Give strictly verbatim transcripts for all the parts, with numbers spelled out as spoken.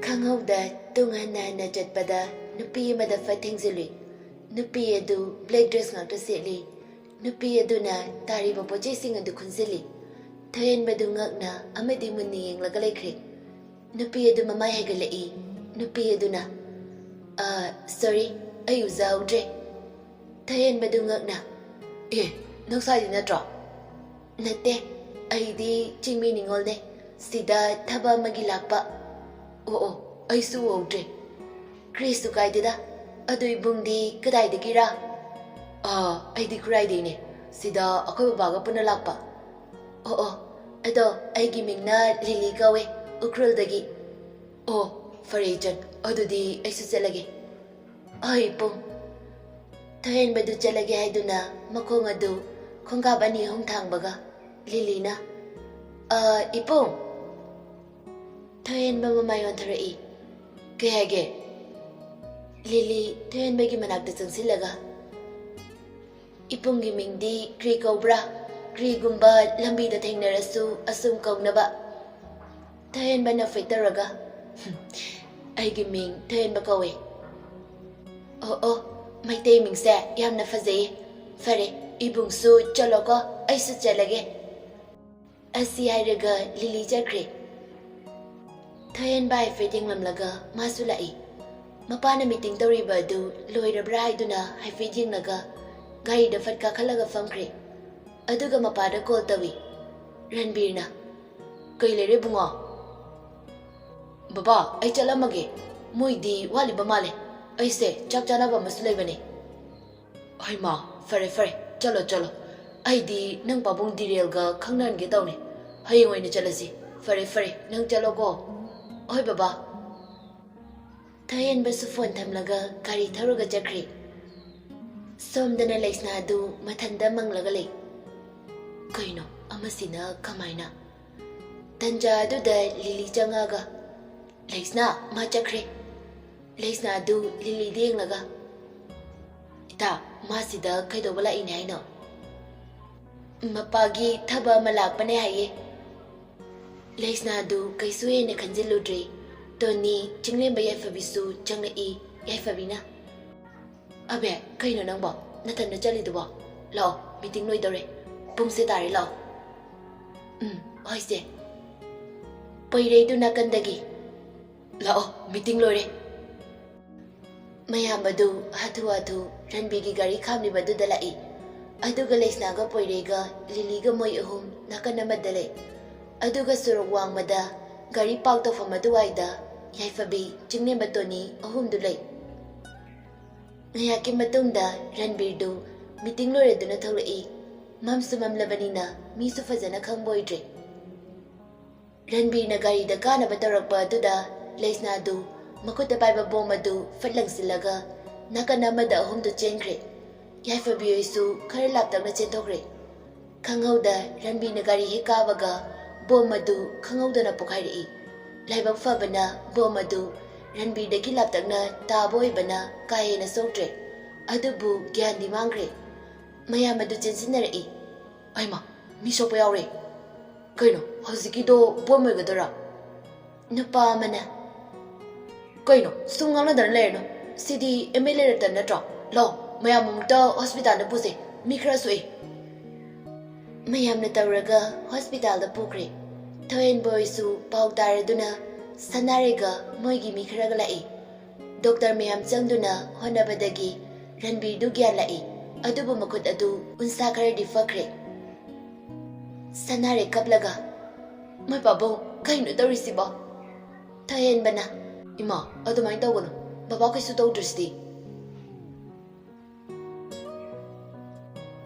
ꯈꯪꯍꯧꯗ ꯇꯨꯡ ꯍꯟꯅ ꯍꯟꯅ ꯆꯠꯄꯗ ꯅꯨꯄꯤ ꯑꯃꯗ ꯐꯠ ꯊꯦꯡꯖꯤꯜꯂꯨꯏ꯫ ꯅꯨꯄꯤ ꯑꯗꯨ black dress ꯉꯥꯛꯇ ꯁꯦꯠꯂꯤ꯫ ꯅꯨꯄꯤ ꯑꯗꯨꯅ ꯇꯥꯔꯤꯕ ꯄꯣꯠꯆꯩꯁꯤꯡ ꯑꯗꯨ ꯈꯨꯟꯖꯤꯜꯂꯤ꯫ ꯊꯣꯏꯍꯦꯟꯕꯗꯨ ꯉꯛꯅ ꯑꯃꯗꯤ ꯃꯨꯟꯅ ꯌꯦꯡꯂꯒ ꯂꯩꯈ꯭ꯔꯦ꯫ ꯅꯨꯄꯤ ꯑꯗꯨ ꯃꯃꯥꯏ ꯍꯥꯏꯒꯠꯂꯛꯏ꯫ ꯅꯨꯄꯤ ꯑꯗꯨꯅ, "ꯑ, sorry, ꯑꯩ ꯎꯖꯍꯧꯗ꯭ꯔꯦ꯫" ꯊꯣꯏꯍꯦꯟꯕꯗꯨ ꯉꯛꯅ, "ꯑꯦ, ꯅꯪ ꯁ꯭ꯋꯥꯏꯗꯤ ꯅꯠꯇ꯭ꯔꯣ?" "ꯅꯠꯇꯦ, ꯑꯩꯗꯤ ꯆꯤꯡꯃꯤ ꯅꯤꯉꯣꯜꯅꯦ꯫ ꯁꯤꯗ ꯊꯕꯛ ꯑꯃꯒꯤ ꯂꯥꯛꯄ꯫" "ꯑꯣ, ꯑꯣ, ꯑꯩꯁꯨ ꯎꯍꯧꯗ꯭ꯔꯦ꯫" "ꯀ꯭ꯔꯤꯁꯨ ꯀꯥꯏꯗꯦꯗ꯫ ꯑꯗꯨ ꯏꯕꯨꯡꯗꯤ ꯀꯗꯥꯏꯗꯒꯤꯔꯥ?" "ꯑꯥ, ꯑꯩꯗꯤ ꯈꯨꯔꯥꯏꯗꯩꯅꯦ꯫ ꯁꯤꯗ ꯑꯩꯈꯣꯏ ꯕꯕꯥꯒ ꯄꯨꯟꯅ ꯂꯥꯛꯄ꯫" "ꯑꯣ, ꯑꯣ, ꯑꯗꯣ ꯑꯩꯒꯤ ꯃꯤꯡꯅ ꯂꯤꯂꯤ ꯀꯧꯋꯦ, ꯎꯈ꯭ꯔꯨꯜꯗꯒꯤ꯫" "ꯑꯣ, ꯐꯔꯦ ꯏꯆꯟ, ꯑꯗꯨꯗꯤ ꯑꯩꯁꯨ ꯆꯠꯂꯒꯦ꯫" "ꯍꯣꯏ ꯏꯄꯨꯡ꯫" ꯊꯣꯏꯍꯦꯟꯕꯗꯨ ꯆꯠꯂꯒꯦ ꯍꯥꯏꯗꯨꯅ ꯃꯈꯣꯡ ꯑꯗꯨ ꯈꯣꯡꯀꯥꯞ ꯑꯅꯤ ꯑꯍꯨꯝ ꯊꯥꯡꯕꯒ ꯂꯤꯂꯤꯅ, "ꯑ, ꯏꯄꯨꯡ!" ꯊꯣꯏꯍꯦꯟꯕ ꯃꯃꯥꯏ ꯑꯣꯟꯊꯣꯔꯛꯏ꯫ "ꯀꯩ ꯍꯥꯏꯒꯦ?" ꯂꯤꯂꯤ ꯊꯣꯏꯍꯦꯟꯕꯒꯤ ꯃꯅꯥꯛꯇ ꯆꯪꯁꯤꯜꯂꯒ, "ꯏꯄꯨꯡꯒꯤ ꯃꯤꯡꯗꯤ ꯀ꯭ꯔꯤ ꯀꯧꯕ꯭ꯔꯥ? ꯀ꯭ꯔꯤꯒꯨꯝꯕ ꯂꯝꯕꯤꯗ ꯊꯦꯡꯅꯔꯁꯨ ꯑꯁꯨꯝ ꯀꯧꯅꯕ꯫" ꯊꯣꯏꯍꯦꯟꯕ ꯅꯣꯛꯐꯦꯠ ꯇꯧꯔꯒ, "ꯑꯩꯒꯤ ꯃꯤꯡ ꯊꯣꯏꯍꯦꯟꯕ ꯀꯧꯋꯦ꯫" "ꯑꯣ, ꯑꯣ, ꯃꯩꯇꯩ ꯃꯤꯡꯁꯦ ꯌꯥꯝꯅ ꯐꯖꯩꯌꯦ꯫ ꯐꯔꯦ, ꯏꯕꯨꯡꯁꯨ ꯆꯠꯂꯣꯀꯣ, ꯑꯩꯁꯨ ꯆꯠꯂꯒꯦ꯫" ꯑꯁꯤ ꯍꯥꯏꯔꯒ ꯂꯤꯂꯤ ꯆꯠꯈ꯭ꯔꯦ꯫ ꯊꯣꯏꯍꯦꯟꯕ ꯍꯥꯏꯐꯦꯠ ꯌꯦꯡꯂꯝꯂꯒ ꯃꯥꯁꯨ ꯂꯥꯛꯏ꯫ ꯃꯄꯥꯅ meeting ꯇꯧꯔꯤꯕ ꯑꯗꯨ ꯂꯣꯏꯔꯕ꯭ꯔꯥ ꯍꯥꯏꯗꯨꯅ ꯍꯥꯏꯐꯦꯠ ꯌꯦꯡꯂꯒ ꯒꯥꯔꯤꯗ ꯐꯠ ꯀꯥꯈꯠꯂꯒ ꯐꯝꯈ꯭ꯔꯦ꯫ ꯑꯗꯨꯒ ꯃꯄꯥꯗ call ꯇꯧꯏ꯫ ꯔꯟꯕꯤꯔꯅ, "ꯀꯩ ꯂꯩꯔꯦ ꯕꯨꯡꯉꯣ?" "ꯕꯕꯥ, ꯑꯩ ꯆꯠꯂꯝꯃꯒꯦ꯫ ꯃꯣꯏꯗꯤ ꯋꯥꯠꯂꯤꯕ ꯃꯥꯜꯂꯦ꯫ ꯑꯩꯁꯦ ꯆꯥꯛ ꯆꯥꯅꯕ ꯑꯃꯁꯨ ꯂꯩꯕꯅꯦ꯫" "ꯍꯣꯏ ꯃꯥ, ꯐꯔꯦ ꯐꯔꯦ, ꯆꯠꯂꯣ ꯆꯠꯂꯣ꯫ ꯑꯩꯗꯤ ꯅꯪ ꯄꯥꯕꯨꯡ ꯗꯤꯔꯦꯜꯒ ꯈꯪꯅꯍꯟꯒꯦ ꯇꯧꯅꯤ꯫ ꯍꯌꯦꯡ ꯑꯣꯏꯅ ꯆꯠꯂꯁꯤ꯫ ꯐꯔꯦ ꯐꯔꯦ, ꯅꯪ ꯆꯠꯂꯣꯀꯣ꯫" "ꯍꯣꯏ ꯕꯕꯥ꯫" ꯊꯣꯏꯍꯦꯟꯕꯁꯨ phone ꯊꯝꯂꯒ ꯒꯥꯔꯤ ꯊꯧꯔꯒ ꯆꯠꯈ꯭ꯔꯦ꯫ ꯁꯣꯝꯗꯅ ꯂꯩꯁꯅꯥꯗꯨ ꯃꯊꯟꯇ ꯃꯪꯂꯒ ꯂꯩ꯫ ꯀꯩꯅꯣ ꯑꯃꯁꯤꯅ ꯀꯃꯥꯏꯅ? ꯇꯟꯖꯥ ꯑꯗꯨꯗ ꯂꯤꯂꯤ ꯆꯪꯉꯛꯑꯒ, "ꯂꯩꯁꯅꯥ, ꯃꯥ ꯆꯠꯈ꯭ꯔꯦ꯫" ꯂꯩꯁꯅꯥꯗꯨ ꯂꯤꯂꯤꯗ ꯌꯦꯡꯂꯒ, "ꯏꯇꯥ, ꯃꯥ ꯁꯤꯗ ꯀꯩꯗꯧꯕ ꯂꯥꯛꯏꯅꯦ ꯍꯥꯏꯅꯣ?" "ꯃꯄꯥꯒꯤ ꯊꯕꯛ ꯑꯃ ꯂꯥꯛꯄꯅꯦ ꯍꯥꯏꯌꯦ꯫" ꯂꯩꯁꯅꯥꯗꯨ ꯀꯩꯁꯨ ꯍꯦꯟꯅ ꯈꯟꯖꯤꯜꯂꯨꯗ꯭ꯔꯦ꯫ ꯇꯣꯅꯤ, ꯆꯤꯡꯂꯦꯝꯕ ꯌꯥꯏꯐꯕꯤꯁꯨ ꯆꯪꯂꯛꯏ꯫ ꯌꯥꯏꯐꯕꯤꯅ, "ꯑꯕꯦ, ꯀꯩꯅꯣ ꯅꯪꯕꯣ? ꯅꯊꯟꯗ ꯆꯠꯂꯤꯗꯨꯕꯣ? ꯂꯥꯛꯑꯣ, ꯃꯤꯇꯤꯡ ꯂꯣꯏꯗꯧꯔꯦ꯫ ꯄꯨꯡꯁꯦ ꯇꯥꯔꯦ, ꯂꯥꯛꯑꯣ꯫" "ꯎꯝ, ꯍꯣꯏ ꯆꯦ꯫" ꯄꯣꯏꯔꯩꯗꯨ ꯅꯥꯀꯟꯗꯒꯤ, "ꯂꯥꯛꯑꯣ, ꯃꯤꯇꯤꯡ ꯂꯣꯏꯔꯦ꯫" ꯃꯌꯥꯝ ꯑꯗꯨ ꯍꯥꯊꯨ ꯍꯥꯊꯨ ꯔꯟꯕꯤꯒꯤ ꯒꯥꯔꯤ ꯈꯥꯝꯂꯤꯕꯗꯨꯗ ꯂꯥꯛꯏ꯫ ꯑꯗꯨꯒ ꯂꯩꯁꯅꯥꯒ ꯄꯣꯏꯔꯩꯒ ꯂꯤꯂꯤꯒ ꯃꯣꯏ ꯑꯍꯨꯝ ꯅꯥꯀꯟ ꯑꯃꯗ ꯂꯩ꯫ ꯑꯗꯨꯒ ꯁꯣꯔꯣꯛ ꯋꯥꯡꯃꯗ ꯒꯥꯔꯤ ꯄꯥꯔꯛ ꯇꯧꯐꯝ ꯑꯗꯨꯋꯥꯏꯗ ꯌꯥꯏꯐꯕꯤ, ꯆꯤꯡꯂꯦꯝꯕ ꯇꯣꯅꯤ ꯑꯍꯨꯝꯗꯨ ꯂꯩ꯫ ꯉꯥꯏꯍꯥꯛꯀꯤ ꯃꯇꯨꯡꯗ ꯔꯟꯕꯤꯔꯗꯨ ꯃꯤꯇꯤꯡ ꯂꯣꯏꯔꯗꯨꯅ ꯊꯣꯛꯂꯛꯏ꯫ ꯃꯝꯁꯨ ꯃꯝꯂꯕꯅꯤꯅ ꯃꯤꯁꯨ ꯐꯖꯅ ꯈꯪꯕ ꯑꯣꯏꯗ꯭ꯔꯦ꯫ ꯔꯟꯕꯤꯔꯅ ꯒꯥꯔꯤꯗ ꯀꯥꯅꯕ ꯇꯧꯔꯛꯄ ꯑꯗꯨꯗ ꯂꯩꯁꯅꯥꯗꯨ ꯃꯈꯨꯠꯇ ꯄꯥꯏꯕ ꯕꯣꯝ ꯑꯗꯨ ꯐꯠ ꯂꯪꯁꯤꯜꯂꯒ ꯅꯥꯀꯟ ꯑꯃꯗ ꯑꯍꯨꯝꯗꯨ ꯆꯦꯟꯈ꯭ꯔꯦ꯫ ꯌꯥꯏꯐꯕꯤ ꯍꯣꯏꯁꯨ ꯈꯔ ꯂꯥꯞꯇꯛꯅ ꯆꯦꯟꯊꯣꯛꯈ꯭ꯔꯦ꯫ ꯈꯪꯍꯧꯗ ꯔꯟꯕꯤꯔꯅ ꯒꯥꯔꯤ ꯍꯦꯛ ꯀꯥꯕꯒ ꯕꯣꯝ ꯑꯗꯨ ꯈꯪꯍꯧꯗꯅ ꯄꯣꯈꯥꯏꯔꯛꯏ꯫ ꯂꯥꯏꯕꯛ ꯐꯕꯅ ꯕꯣꯝ ꯑꯗꯨ ꯔꯟꯕꯤꯔꯗꯒꯤ ꯂꯥꯞꯇꯛꯅ ꯇꯥꯕ ꯑꯣꯏꯕꯅ ꯀꯥ ꯍꯦꯟꯅ ꯁꯣꯛꯇ꯭ꯔꯦ꯫ ꯑꯗꯨꯕꯨ ꯒ꯭ꯌꯥꯟꯗꯤ ꯃꯥꯡꯈ꯭ꯔꯦ꯫ ꯃꯌꯥꯝ ꯑꯗꯨ ꯆꯦꯟꯁꯤꯟꯅꯔꯛꯏ꯫ "ꯑꯩꯃ, ꯃꯤ ꯁꯣꯛꯄ ꯌꯥꯎꯔꯦ꯫ ꯀꯩꯅꯣ, ꯍꯧꯖꯤꯛꯀꯤꯗꯣ ꯕꯣꯝ ꯑꯣꯏꯒꯗꯣꯏꯔꯥ?" ꯅꯨꯄꯥ ꯑꯃꯅ, "ꯀꯩꯅꯣ, ꯁꯨꯝ ꯉꯥꯡꯅꯗꯅ ꯂꯩꯔꯅꯨ꯫ ꯁꯤꯗꯤ ꯑꯦꯝ ꯑꯦꯜ ꯑꯦ ꯂꯩꯔꯛꯇ ꯅꯠꯇ꯭ꯔꯣ? ꯂꯥꯛꯑꯣ, ꯃꯌꯥꯝ ꯑꯃꯨꯛꯇ ꯍꯣꯁꯄꯤꯇꯥꯜꯗ ꯄꯨꯁꯦ꯫ ꯃꯤ ꯈꯔ ꯁꯣꯛꯏ꯫" ꯃꯌꯥꯝꯅ ꯇꯧꯔꯒ ꯍꯣꯁꯄꯤꯇꯥꯜꯗ ꯄꯨꯈ꯭ꯔꯦ꯫ ꯊꯣꯏꯍꯦꯟꯕ ꯍꯣꯏꯁꯨ ꯄꯥꯎ ꯇꯥꯔꯗꯨꯅ ꯁꯅꯥꯔꯩꯒ ꯃꯣꯏꯒꯤ ꯃꯤ ꯈꯔꯒ ꯂꯥꯛꯏ꯫ ꯗꯣꯛꯇꯔ ꯃꯌꯥꯝ ꯆꯪꯗꯨꯅ ꯍꯣꯠꯅꯕꯗꯒꯤ ꯔꯟꯕꯤꯔꯗꯨ ꯒ꯭ꯌꯥꯟ ꯂꯥꯛꯏ, ꯑꯗꯨꯕꯨ ꯃꯈꯨꯠ ꯑꯗꯨ ꯎꯟꯁꯥ ꯈꯔꯗꯤ ꯐꯈ꯭ꯔꯦ꯫ ꯁꯅꯥꯔꯩ ꯀꯞꯂꯒ, "ꯃꯣꯏ ꯄꯥꯕꯨꯡ, ꯀꯩꯅꯣ ꯇꯧꯔꯤꯁꯤꯕꯣ?" ꯊꯣꯏꯍꯦꯟꯕꯅ, "ꯏꯃꯥ, ꯑꯗꯨꯃꯥꯏꯅ ꯇꯧꯒꯅꯨ, ꯕꯕꯥ ꯀꯩꯁꯨ ꯇꯧꯗ꯭ꯔꯤꯁꯤꯗꯤ꯫"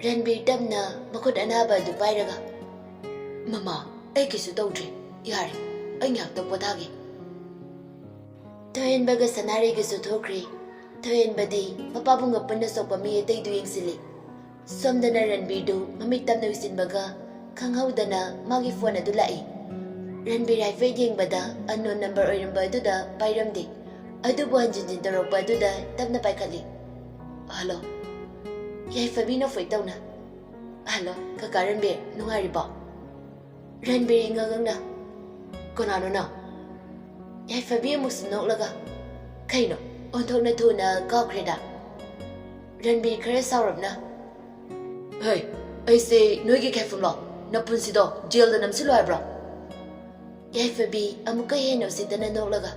ꯔꯟꯕꯤꯔ ꯇꯞꯅ ꯃꯈꯨꯠ ꯑꯅꯥꯕ ꯑꯗꯨ ꯄꯥꯏꯔꯒ, "ꯃꯃꯥ, ꯑꯩ ꯀꯩꯁꯨ ꯇꯧꯗ꯭ꯔꯦ꯫ ꯌꯥꯔꯦ, ꯑꯩ ꯉꯥꯏꯍꯥꯛꯇꯪ ꯄꯣꯊꯥꯒꯦ꯫" ꯊꯣꯏꯍꯦꯟꯕꯒ ꯁꯅꯥꯔꯩꯒꯁꯨ ꯊꯣꯛꯈ꯭ꯔꯦ꯫ ꯊꯣꯏꯍꯦꯟꯕꯗꯤ ꯃꯄꯥꯕꯨꯡꯒ ꯄꯨꯟꯅ ꯁꯣꯛꯄ ꯃꯤ ꯑꯇꯩꯗꯨ ꯌꯦꯡꯁꯤꯜꯂꯤ꯫ ꯁꯣꯝꯗꯅ ꯔꯟꯕꯤꯔꯗꯨ ꯃꯃꯤꯠ ꯇꯞꯅ ꯎꯏꯁꯤꯟꯕꯒ ꯈꯪꯍꯧꯗꯅ ꯃꯥꯒꯤ ꯐꯣꯟ ꯑꯗꯨ ꯂꯥꯛꯏ꯫ ꯔꯟꯕꯤꯔ ꯍꯥꯏꯐꯦꯠ ꯌꯦꯡꯕꯗ unknown number ꯑꯣꯏꯔꯝꯕ ꯑꯗꯨꯗ ꯄꯥꯏꯔꯝꯗꯦ꯫ ꯑꯗꯨꯕꯨ ꯍꯟꯖꯤꯟ ꯍꯟꯖꯤꯟ ꯇꯧꯔꯛꯄ ꯑꯗꯨꯗ ꯇꯞꯅ ꯄꯥꯏꯈꯠꯂꯤ꯫ "ꯍꯜꯂꯣ꯫" ꯌꯥꯏꯐꯕꯤ ꯅꯣꯛꯐꯦꯠ ꯇꯧꯅ, "ꯍꯜꯂꯣ, ꯀꯀꯥ ꯔꯟꯕꯤꯔ, ꯅꯨꯡꯉꯥꯏꯔꯤꯕꯣ?" ꯔꯟꯕꯤꯔ ꯏꯉꯛ ꯉꯛꯅ, "ꯀꯅꯥꯅꯣ ꯅꯪ?" ꯌꯥꯏꯐꯕꯤ ꯑꯃꯨꯛꯁꯨ ꯅꯣꯛꯂꯒ, "ꯀꯩꯅꯣ, ꯑꯣꯟꯊꯣꯛꯅ ꯊꯨꯅ ꯀꯥꯎꯈ꯭ꯔꯦꯗ?" ꯔꯟꯕꯤꯔ ꯈꯔ ꯁꯥꯎꯔꯞꯅ, "ꯍꯩ, ꯑꯩꯁꯦ ꯅꯣꯏꯒꯤ ꯈꯦꯐꯝꯂꯣ? ꯅꯄꯨꯟꯁꯤꯗꯣ ꯖꯦꯜꯗ ꯅꯝꯁꯤꯜꯂꯣ ꯍꯥꯏꯕ꯭ꯔꯣ?" ꯌꯥꯏꯐꯕꯤ ꯑꯃꯨꯛꯀ ꯍꯦꯟꯅ ꯎꯁꯤꯠꯇꯅ ꯅꯣꯛꯂꯒ,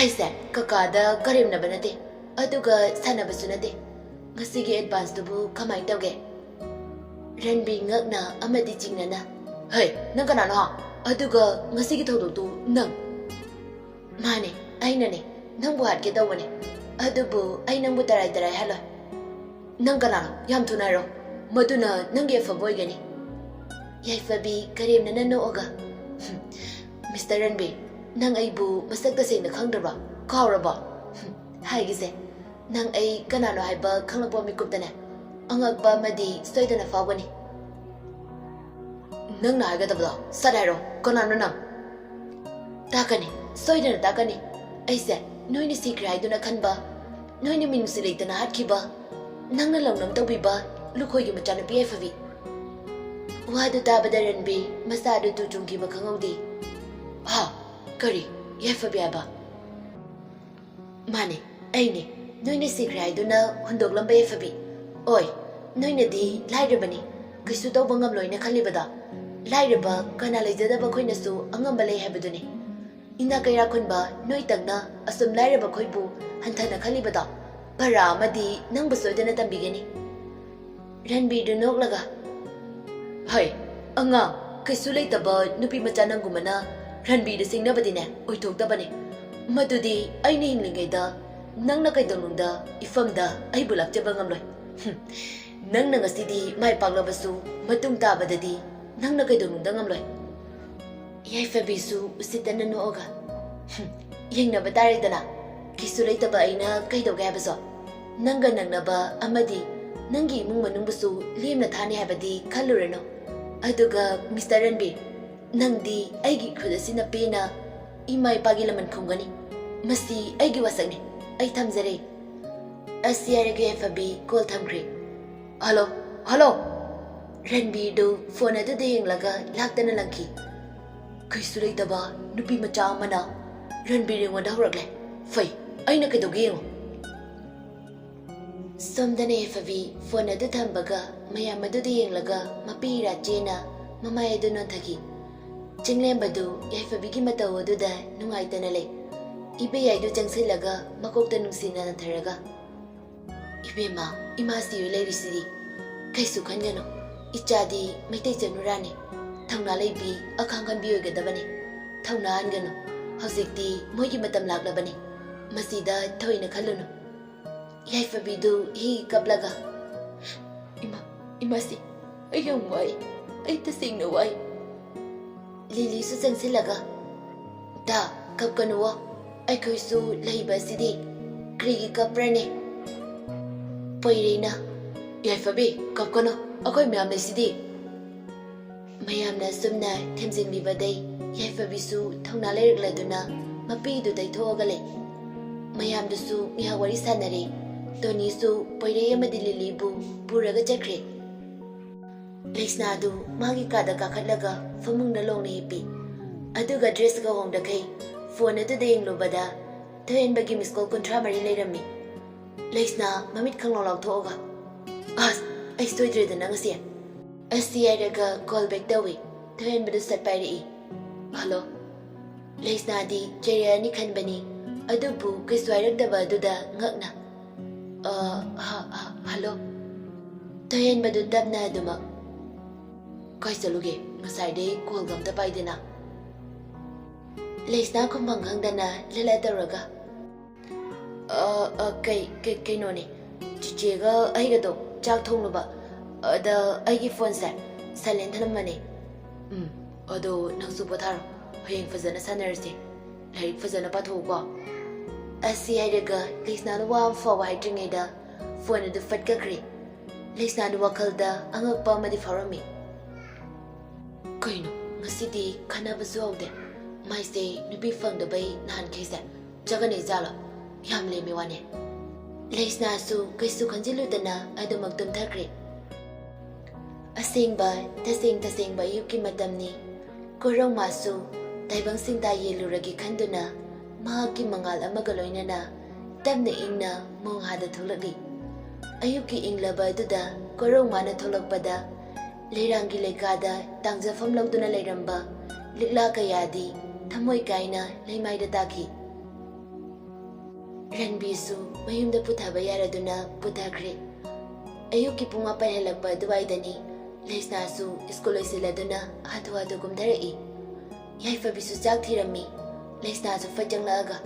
"ꯑꯩꯁꯦ ꯀꯀꯥꯗ ꯀꯔꯦꯝꯅꯕ ꯅꯠꯇꯦ, ꯑꯗꯨꯒ ꯁꯥꯟꯅꯕꯁꯨ ꯅꯠꯇꯦ꯫ ꯉꯁꯤꯒꯤ ꯑꯦꯗꯚꯥꯟꯁꯇꯨꯕꯨ ꯀꯃꯥꯏꯅ ꯇꯧꯒꯦ?" ꯔꯟꯕꯤꯔ ꯉꯛꯅ ꯑꯃꯗꯤ ꯆꯤꯡꯅꯅ, "ꯍꯩ, ꯅꯪ ꯀꯅꯥꯅꯣ ꯍꯥ? ꯑꯗꯨꯒ ꯉꯁꯤꯒꯤ ꯊꯧꯗꯣꯛꯇꯨ ꯅꯪ?" "ꯃꯥꯅꯦ, ꯑꯩꯅꯅꯦ꯫ ꯅꯪꯕꯨ ꯍꯥꯠꯀꯦ ꯇꯧꯕꯅꯦ꯫ ꯑꯗꯨꯕꯨ ꯑꯩ ꯅꯪꯕꯨ ꯇꯔꯥꯏ ꯇꯔꯥꯏ ꯍꯥꯠꯂꯣꯏ꯫ ꯅꯪ ꯀꯅꯥꯅꯣ? ꯌꯥꯝ ꯊꯨꯅ ꯍꯥꯏꯔꯣ꯫ ꯃꯗꯨꯅ ꯅꯪꯒꯤ ꯑꯐꯕ ꯑꯣꯏꯒꯅꯤ꯫" ꯌꯥꯏꯐꯕꯤ ꯀꯔꯦꯝꯅꯅ ꯅꯣꯛꯑꯒ, "ꯃꯤꯁꯇꯔ ꯔꯟꯕꯤꯔ, ꯅꯪ ꯑꯩꯕꯨ ꯃꯁꯛ ꯇꯁꯦꯡꯅ ꯈꯪꯗ꯭ꯔꯕ? ꯀꯥꯎꯔꯕꯣ? ꯍꯥꯏꯒꯦꯁꯦ, ꯅꯪ ꯑꯩ ꯀꯅꯥꯅꯣ ꯍꯥꯏꯕ ꯈꯪꯂꯛꯄ ꯃꯤꯀꯨꯞꯇꯅꯦ, ꯑꯉꯛꯄ ꯑꯃꯗꯤ ꯁꯣꯏꯗꯅ ꯐꯥꯎꯒꯅꯤ꯫" "ꯅꯪꯅ ꯍꯥꯏꯒꯗꯕꯗꯣ ꯁꯠ ꯍꯥꯏꯔꯣ꯫ ꯀꯅꯥꯅꯣ ꯅꯪ?" "ꯇꯥꯛꯀꯅꯤ, ꯁꯣꯏꯗꯅ ꯇꯥꯛꯀꯅꯤ꯫ ꯑꯩꯁꯦ ꯅꯣꯏꯅ ꯁꯤꯈ꯭ꯔꯦ ꯍꯥꯏꯗꯨꯅ ꯈꯟꯕ, ꯅꯣꯏꯅ ꯃꯤꯅꯨꯡꯁꯤ ꯂꯩꯇꯅ ꯍꯥꯠꯈꯤꯕ, ꯅꯪꯅ ꯂꯧꯅꯝ ꯇꯧꯕꯤꯕ ꯂꯨꯈꯣꯏꯒꯤ ꯃꯆꯥꯅꯨꯄꯤ ꯌꯥꯏꯐꯕꯤ꯫" ꯋꯥꯗꯨ ꯇꯥꯕꯗ ꯔꯟꯕꯤꯔ ꯃꯁꯥꯗꯨ ꯇꯨ ꯆꯨꯡꯈꯤꯕ ꯈꯪꯍꯧꯗꯦ꯫ "ꯍꯥ? ꯀꯔꯤ? ꯌꯥꯏꯐꯕꯤ ꯍꯥꯏꯕ?" "ꯃꯥꯅꯦ, ꯑꯩꯅꯦ꯫ ꯅꯣꯏꯅ ꯁꯤꯈ꯭ꯔꯦ ꯍꯥꯏꯗꯨꯅ ꯍꯨꯟꯗꯣꯛꯂꯝꯕ ꯌꯥꯏꯐꯕꯤ꯫ ꯑꯣꯏ, ꯅꯣꯏꯅꯗꯤ ꯂꯥꯏꯔꯕꯅꯤ, ꯀꯩꯁꯨ ꯇꯧꯕ ꯉꯝꯂꯣꯏꯅ ꯈꯜꯂꯤꯕꯗꯣ? ꯂꯥꯏꯔꯕ ꯀꯅꯥ ꯂꯩꯖꯗꯕ ꯑꯩꯈꯣꯏꯅꯁꯨ ꯑꯉꯝꯕ ꯂꯩ ꯍꯥꯏꯕꯗꯨꯅꯤ꯫ ꯏꯅꯥꯛ ꯀꯩꯔꯥꯛ ꯈꯨꯟꯕ ꯅꯣꯏꯇꯪꯅ ꯑꯁꯨꯝ ꯂꯥꯏꯔꯕ ꯑꯩꯈꯣꯏꯕꯨ ꯍꯟꯊꯅ ꯈꯜꯂꯤꯕꯗꯣ ꯄꯔꯥ ꯑꯃꯗꯤ ꯅꯪꯕꯨ ꯁꯣꯏꯗꯅ ꯇꯝꯕꯤꯒꯅꯤ꯫" ꯔꯟꯕꯤꯔꯗꯨ ꯅꯣꯛꯂꯒ, "ꯍꯩ, ꯑꯉꯥꯡ, ꯀꯩꯁꯨ ꯂꯩꯇꯕ ꯅꯨꯄꯤ ꯃꯆꯥ ꯅꯪꯒꯨꯝꯕꯅ ꯔꯟꯕꯤꯔꯗ ꯆꯤꯡꯅꯕꯗꯤꯅꯦ ꯑꯣꯏꯊꯣꯛꯇꯕꯅꯤ꯫ ꯃꯗꯨꯗꯤ ꯑꯩꯅ ꯍꯤꯡꯂꯤꯉꯩꯗ ꯅꯪꯅ ꯀꯩꯗꯧꯅꯨꯡꯗ ꯏꯐꯝꯗ ꯑꯩꯕꯨ ꯂꯥꯛꯆꯕ ꯉꯝꯂꯣꯏ꯫ ꯍꯨꯝ, ꯅꯪꯅ ꯉꯁꯤꯗꯤ ꯃꯥꯏ ꯄꯥꯛꯂꯕꯁꯨ ꯃꯇꯨꯡ ꯇꯥꯕꯗꯗꯤ ꯅꯪꯅ ꯀꯩꯗꯧꯅꯨꯡꯗ ꯉꯝꯂꯣꯏ꯫" ꯌꯥꯏꯐꯕꯤꯁꯨ ꯎꯁꯤꯠꯇꯅ ꯅꯣꯛꯑꯒ, "ꯍꯨꯝ, ꯌꯦꯡꯅꯕ ꯇꯥꯔꯦꯗꯅ꯫ ꯀꯩꯁꯨ ꯂꯩꯇꯕ ꯑꯩꯅ ꯀꯩꯗꯧꯒꯦ ꯍꯥꯏꯕꯁꯣ? ꯅꯪꯒ ꯅꯛꯅꯕ ꯑꯃꯗꯤ ꯅꯪꯒꯤ ꯏꯃꯨꯡ ꯃꯅꯨꯡꯕꯨꯁꯨ ꯂꯦꯝꯅ ꯊꯥꯅꯤ ꯍꯥꯏꯕꯗꯤ ꯈꯜꯂꯨꯔꯅꯨ꯫ ꯑꯗꯨꯒ ꯃꯤꯁꯇꯔ ꯔꯟꯕꯤꯔ, ꯅꯪꯗꯤ ꯑꯩꯒꯤ ꯏꯈꯨꯠ ꯑꯁꯤꯅ ꯄꯦꯟꯅ ꯏꯃꯥ ꯏꯄꯥꯒꯤ ꯂꯃꯟ ꯈꯨꯝꯒꯅꯤ꯫ ꯃꯁꯤ ꯑꯩꯒꯤ ꯋꯥꯁꯛꯅꯤ꯫ ꯑꯩ ꯊꯝꯖꯔꯦ꯫" ꯑꯁꯤ ꯍꯥꯏꯔꯒ ꯌꯥꯏꯐꯕꯤ ꯀꯣꯜ ꯊꯝꯈ꯭ꯔꯦ꯫ "Hello, hello!" ꯔꯟꯕꯤꯔꯗꯨ ꯐꯣꯟ ꯑꯗꯨꯗ ꯌꯦꯡꯂꯒ ꯂꯥꯛꯇꯅ ꯂꯪꯈꯤ꯫ ꯀꯩꯁꯨ ꯂꯩꯇꯕ ꯅꯨꯄꯤ ꯃꯆꯥ ꯑꯃꯅ ꯔꯟꯕꯤꯔ ꯑꯩꯉꯣꯟꯗ ꯍꯧꯔꯛꯂꯦ꯫ ꯐꯩ, ꯑꯩꯅ ꯀꯩꯗꯧꯒꯦ ꯌꯦꯡꯉꯣ꯫ ꯁꯣꯝꯗꯅ ꯌꯥꯏꯐꯕꯤ ꯐꯣꯟ ꯑꯗꯨ ꯊꯝꯕꯒ ꯃꯌꯥꯝ ꯑꯗꯨꯗ ꯌꯦꯡꯂꯒ ꯃꯄꯤ ꯏꯔꯥ ꯆꯦꯅ ꯃꯃꯥꯏ ꯑꯗꯨ ꯅꯣꯟꯊꯈꯤ꯫ ꯆꯤꯡꯂꯦꯝꯕꯗꯨ ꯌꯥꯏꯐꯕꯤꯒꯤ ꯃꯇꯧ ꯑꯗꯨꯗ ꯅꯨꯡꯉꯥꯏꯇꯅ ꯂꯩ꯫ ꯏꯕꯦꯌꯥꯏꯗꯨ ꯆꯪꯁꯤꯜꯂꯒ ꯃꯀꯣꯛꯇ ꯅꯨꯡꯁꯤꯅ ꯅꯟꯊꯔꯒ, "ꯏꯕꯦꯝꯃ, ꯏꯃꯥ ꯁꯤꯔ ꯂꯩꯔꯤꯁꯤꯗꯤ꯫ ꯀꯩꯁꯨ ꯈꯟꯒꯅꯨ꯫ ꯏꯆꯥꯗꯤ ꯃꯩꯇꯩ ꯆꯅꯨꯔꯥꯅꯤ꯫ ꯊꯧꯅꯥ ꯂꯩꯕꯤ, ꯑꯈꯥꯡ ꯀꯟꯕꯤ ꯑꯣꯏꯒꯗꯕꯅꯤ꯫ ꯊꯧꯅꯥ ꯍꯟꯒꯅꯨ꯫ ꯍꯧꯖꯤꯛꯇꯤ ꯃꯣꯏꯒꯤ ꯃꯇꯝ ꯂꯥꯛꯂꯕꯅꯤ꯫ ꯃꯁꯤꯗ ꯊꯣꯏꯅ ꯈꯜꯂꯨꯅꯨ꯫" ꯌꯥꯏꯐꯕꯤꯗꯨ ꯍꯤ ꯀꯞꯂꯒ, "ꯏꯃꯥ, ꯏꯃꯥꯁꯤ, ꯑꯩ ꯌꯥꯝ ꯋꯥꯏ꯫ ꯑꯩ ꯇꯁꯦꯡꯅ ꯋꯥꯏ꯫" ꯂꯤꯂꯤꯁꯨ ꯆꯪꯁꯤꯜꯂꯒ, "ꯇꯥ, ꯀꯞꯀꯅꯨꯋꯣ꯫ ꯑꯩꯈꯣꯏꯁꯨ ꯂꯩꯕ ꯑꯁꯤꯗꯤ꯫ ꯀꯔꯤꯒꯤ ꯀꯞꯄ꯭ꯔꯅꯦ?" ꯄꯣꯏꯔꯩꯅ, "ꯌꯥꯏꯐꯕꯤ, ꯀꯞꯀꯅꯨ꯫ ꯑꯩꯈꯣꯏ ꯃꯌꯥꯝ ꯂꯩꯁꯤꯗꯤ꯫" ꯃꯌꯥꯝꯅ ꯑꯁꯨꯝꯅ ꯊꯦꯝꯖꯤꯟꯕꯤꯕꯗꯩ ꯌꯥꯏꯐꯕꯤꯁꯨ ꯊꯧꯅꯥ ꯂꯩꯔꯛꯂꯗꯨꯅ ꯃꯄꯤꯗꯨ ꯇꯩꯊꯣꯛꯑꯒ ꯂꯩ꯫ ꯃꯌꯥꯝꯗꯨꯁꯨ ꯉꯥꯏꯍꯥꯛ ꯋꯥꯔꯤ ꯁꯥꯟꯅꯔꯦ꯫ ꯇꯣꯅꯤꯁꯨ ꯄꯣꯏꯔꯩ ꯑꯃꯗꯤ ꯂꯤꯂꯤꯕꯨ ꯄꯨꯔꯒ ꯆꯠꯈ꯭ꯔꯦ꯫ ꯂꯩꯁꯅꯥꯗꯨ ꯃꯥꯒꯤ ꯀꯥꯗ ꯀꯥꯈꯠꯂꯒ ꯐꯃꯨꯡꯗ ꯂꯣꯡꯅ ꯍꯤꯞꯄꯤ꯫ ꯑꯗꯨꯒ ꯗ꯭ꯔꯦꯁꯀ ꯍꯣꯡꯗꯈꯩ ꯐꯣꯟ ꯑꯗꯨꯗ ꯌꯦꯡꯂꯨꯕꯗ ꯊꯣꯏꯍꯦꯟꯕꯒꯤ ꯃꯤꯁ ꯀꯣꯜ ꯀꯨꯟꯊ꯭ꯔꯥ ꯃꯔꯤ ꯂꯩꯔꯝꯃꯤ꯫ ꯂꯩꯁꯅꯥ ꯃꯃꯤꯠ ꯈꯪꯂꯥꯎ ꯂꯥꯎꯊꯣꯛꯑꯒ, "ꯑꯁ, ꯑꯩ ꯁꯣꯏꯗ꯭ꯔꯦꯗꯅ ꯉꯁꯤ꯫" ꯑꯁꯤ ꯍꯥꯏꯔꯒ ꯀꯣꯜ ꯕꯦꯛ ꯇꯧꯏ꯫ ꯊꯣꯏꯍꯦꯟꯕꯗꯨ ꯁꯠ ꯄꯥꯏꯔꯛꯏ꯫ "ꯍꯜꯂꯣ꯫" ꯂꯩꯁꯅꯥꯗꯤ ꯆꯩꯔꯛꯑꯅꯤ ꯈꯟꯕꯅꯤ, ꯑꯗꯨꯕꯨ ꯀꯩꯁꯨ ꯍꯥꯏꯔꯛꯇꯕ ꯑꯗꯨꯗ ꯉꯛꯅ, "ꯑ, ꯍ-, ꯍ-, ꯍꯜꯂꯣ꯫" ꯊꯣꯏꯍꯦꯟꯕꯗꯨ ꯇꯞꯅ ꯑꯗꯨꯃꯛ, "ꯀꯥꯏ ꯆꯠꯂꯨꯒꯦ? ꯉꯁꯥꯏꯗꯩ ꯀꯣꯜꯒ ꯑꯝꯇ ꯄꯥꯏꯗꯦꯅ?" ꯂꯩꯁꯅꯥ ꯈꯨꯝꯐꯝ ꯈꯪꯗꯅ ꯂꯦꯂ ꯇꯧꯔꯒ, "ꯑ, ꯑ, ꯀꯩ, ꯀꯩ, ꯀꯩꯅꯣꯅꯦ, ꯆꯤꯆꯦꯒ ꯑꯩꯒꯗꯣ ꯆꯥꯛ ꯊꯣꯡꯂꯨꯕ, ꯑꯗ ꯑꯩꯒꯤ ꯐꯣꯟꯁꯦ ꯁꯥꯏꯂꯦꯟ ꯊꯅꯝꯕꯅꯦ꯫" "ꯎꯝ, ꯑꯗꯣ ꯅꯪꯁꯨ ꯄꯣꯊꯥꯔꯣ, ꯍꯌꯦꯡ ꯐꯖꯅ ꯁꯥꯟꯅꯔꯁꯦ꯫ ꯂꯥꯏꯔꯤꯛ ꯐꯖꯅ ꯄꯥꯊꯣꯛꯎꯀꯣ꯫" ꯑꯁꯤ ꯍꯥꯏꯔꯒ ꯂꯩꯁꯅꯥꯅ ꯋꯥ ꯑꯃ ꯐꯥꯎꯕ ꯍꯥꯏꯗ꯭ꯔꯤꯉꯩꯗ ꯐꯣꯟ ꯑꯗꯨ ꯐꯠ ꯀꯛꯈ꯭ꯔꯦ꯫ ꯂꯩꯁꯅꯥꯗꯨ ꯋꯥꯈꯜꯗ ꯑꯉꯛꯄ ꯑꯃꯗꯤ ꯐꯥꯎꯔꯝꯃꯤ꯫ "ꯀꯩꯅꯣ, ꯉꯁꯤꯗꯤ ꯈꯟꯅꯕꯁꯨ ꯍꯧꯗꯦ꯫ ꯃꯥꯏꯁꯦ ꯅꯨꯄꯤ ꯐꯪꯗꯕꯩ ꯅꯍꯥꯟꯈꯩꯁꯦ ꯆꯒꯅꯩ ꯖꯥꯠꯂꯣ? ꯌꯥꯝ ꯂꯦꯝꯃꯤ ꯋꯥꯅꯦ꯫" ꯂꯩꯁꯅꯥꯁꯨ ꯀꯩꯁꯨ ꯈꯟꯖꯤꯜꯂꯨꯗꯅ ꯑꯗꯨꯃꯛ ꯇꯨꯝꯊꯈ꯭ꯔꯦ꯫ ꯑꯁꯦꯡꯕ, ꯇꯁꯦꯡ ꯇꯁꯦꯡꯕ ꯑꯌꯨꯛꯀꯤ ꯃꯇꯝꯅꯤ꯫ ꯀꯣꯔꯧꯃꯥꯁꯨ ꯇꯥꯏꯕꯪ ꯁꯤꯡꯇꯥ ꯌꯦꯜꯂꯨꯔꯒꯦ ꯈꯟꯗꯨꯅ ꯃꯍꯥꯛꯀꯤ ꯃꯉꯥꯜ ꯑꯃꯒ ꯂꯣꯏꯅꯅ ꯇꯞꯅ ꯏꯪꯅ ꯃꯣꯡꯍꯥꯗ ꯊꯣꯛꯂꯛꯂꯤ꯫ ꯑꯌꯨꯛꯀꯤ ꯏꯪꯂꯕ ꯑꯗꯨꯗ ꯀꯣꯔꯧꯃꯥꯅ ꯊꯣꯛꯂꯛꯄꯗ ꯂꯩꯔꯥꯡꯒꯤ ꯂꯩꯀꯥꯗ ꯇꯥꯡꯖꯐꯝ ꯂꯧꯗꯨꯅ ꯂꯩꯔꯝꯕ ꯂꯤꯛꯂꯥ ꯀꯌꯥꯗꯤ ꯊꯃꯣꯏ ꯀꯥꯏꯅ ꯂꯩꯃꯥꯏꯗ ꯇꯥꯈꯤ꯫ ꯔꯟꯕꯤꯁꯨ ꯃꯌꯨꯝꯗ ꯄꯨꯊꯕ ꯌꯥꯔꯗꯨꯅ ꯄꯨꯊꯈ꯭ꯔꯦ꯫ ꯑꯌꯨꯛꯀꯤ ꯄꯨꯡ ꯃꯥꯄꯟ ꯍꯦꯜꯂꯛꯄ ꯑꯗꯨꯋꯥꯏꯗꯅꯤ ꯂꯩꯁꯅꯥꯁꯨ ꯁ꯭ꯀꯨꯜ ꯂꯣꯏꯁꯤꯜꯂꯗꯨꯅ ꯍꯥꯊꯨ ꯍꯥꯊꯨ ꯀꯨꯝꯊꯔꯛꯏ꯫ ꯌꯥꯏꯐꯕꯤꯁꯨ ꯆꯥꯛ ꯊꯤꯔꯝꯃꯤ꯫ ꯂꯩꯁꯅꯥꯁꯨ ꯐꯠ ꯆꯪꯂꯛꯑꯒ,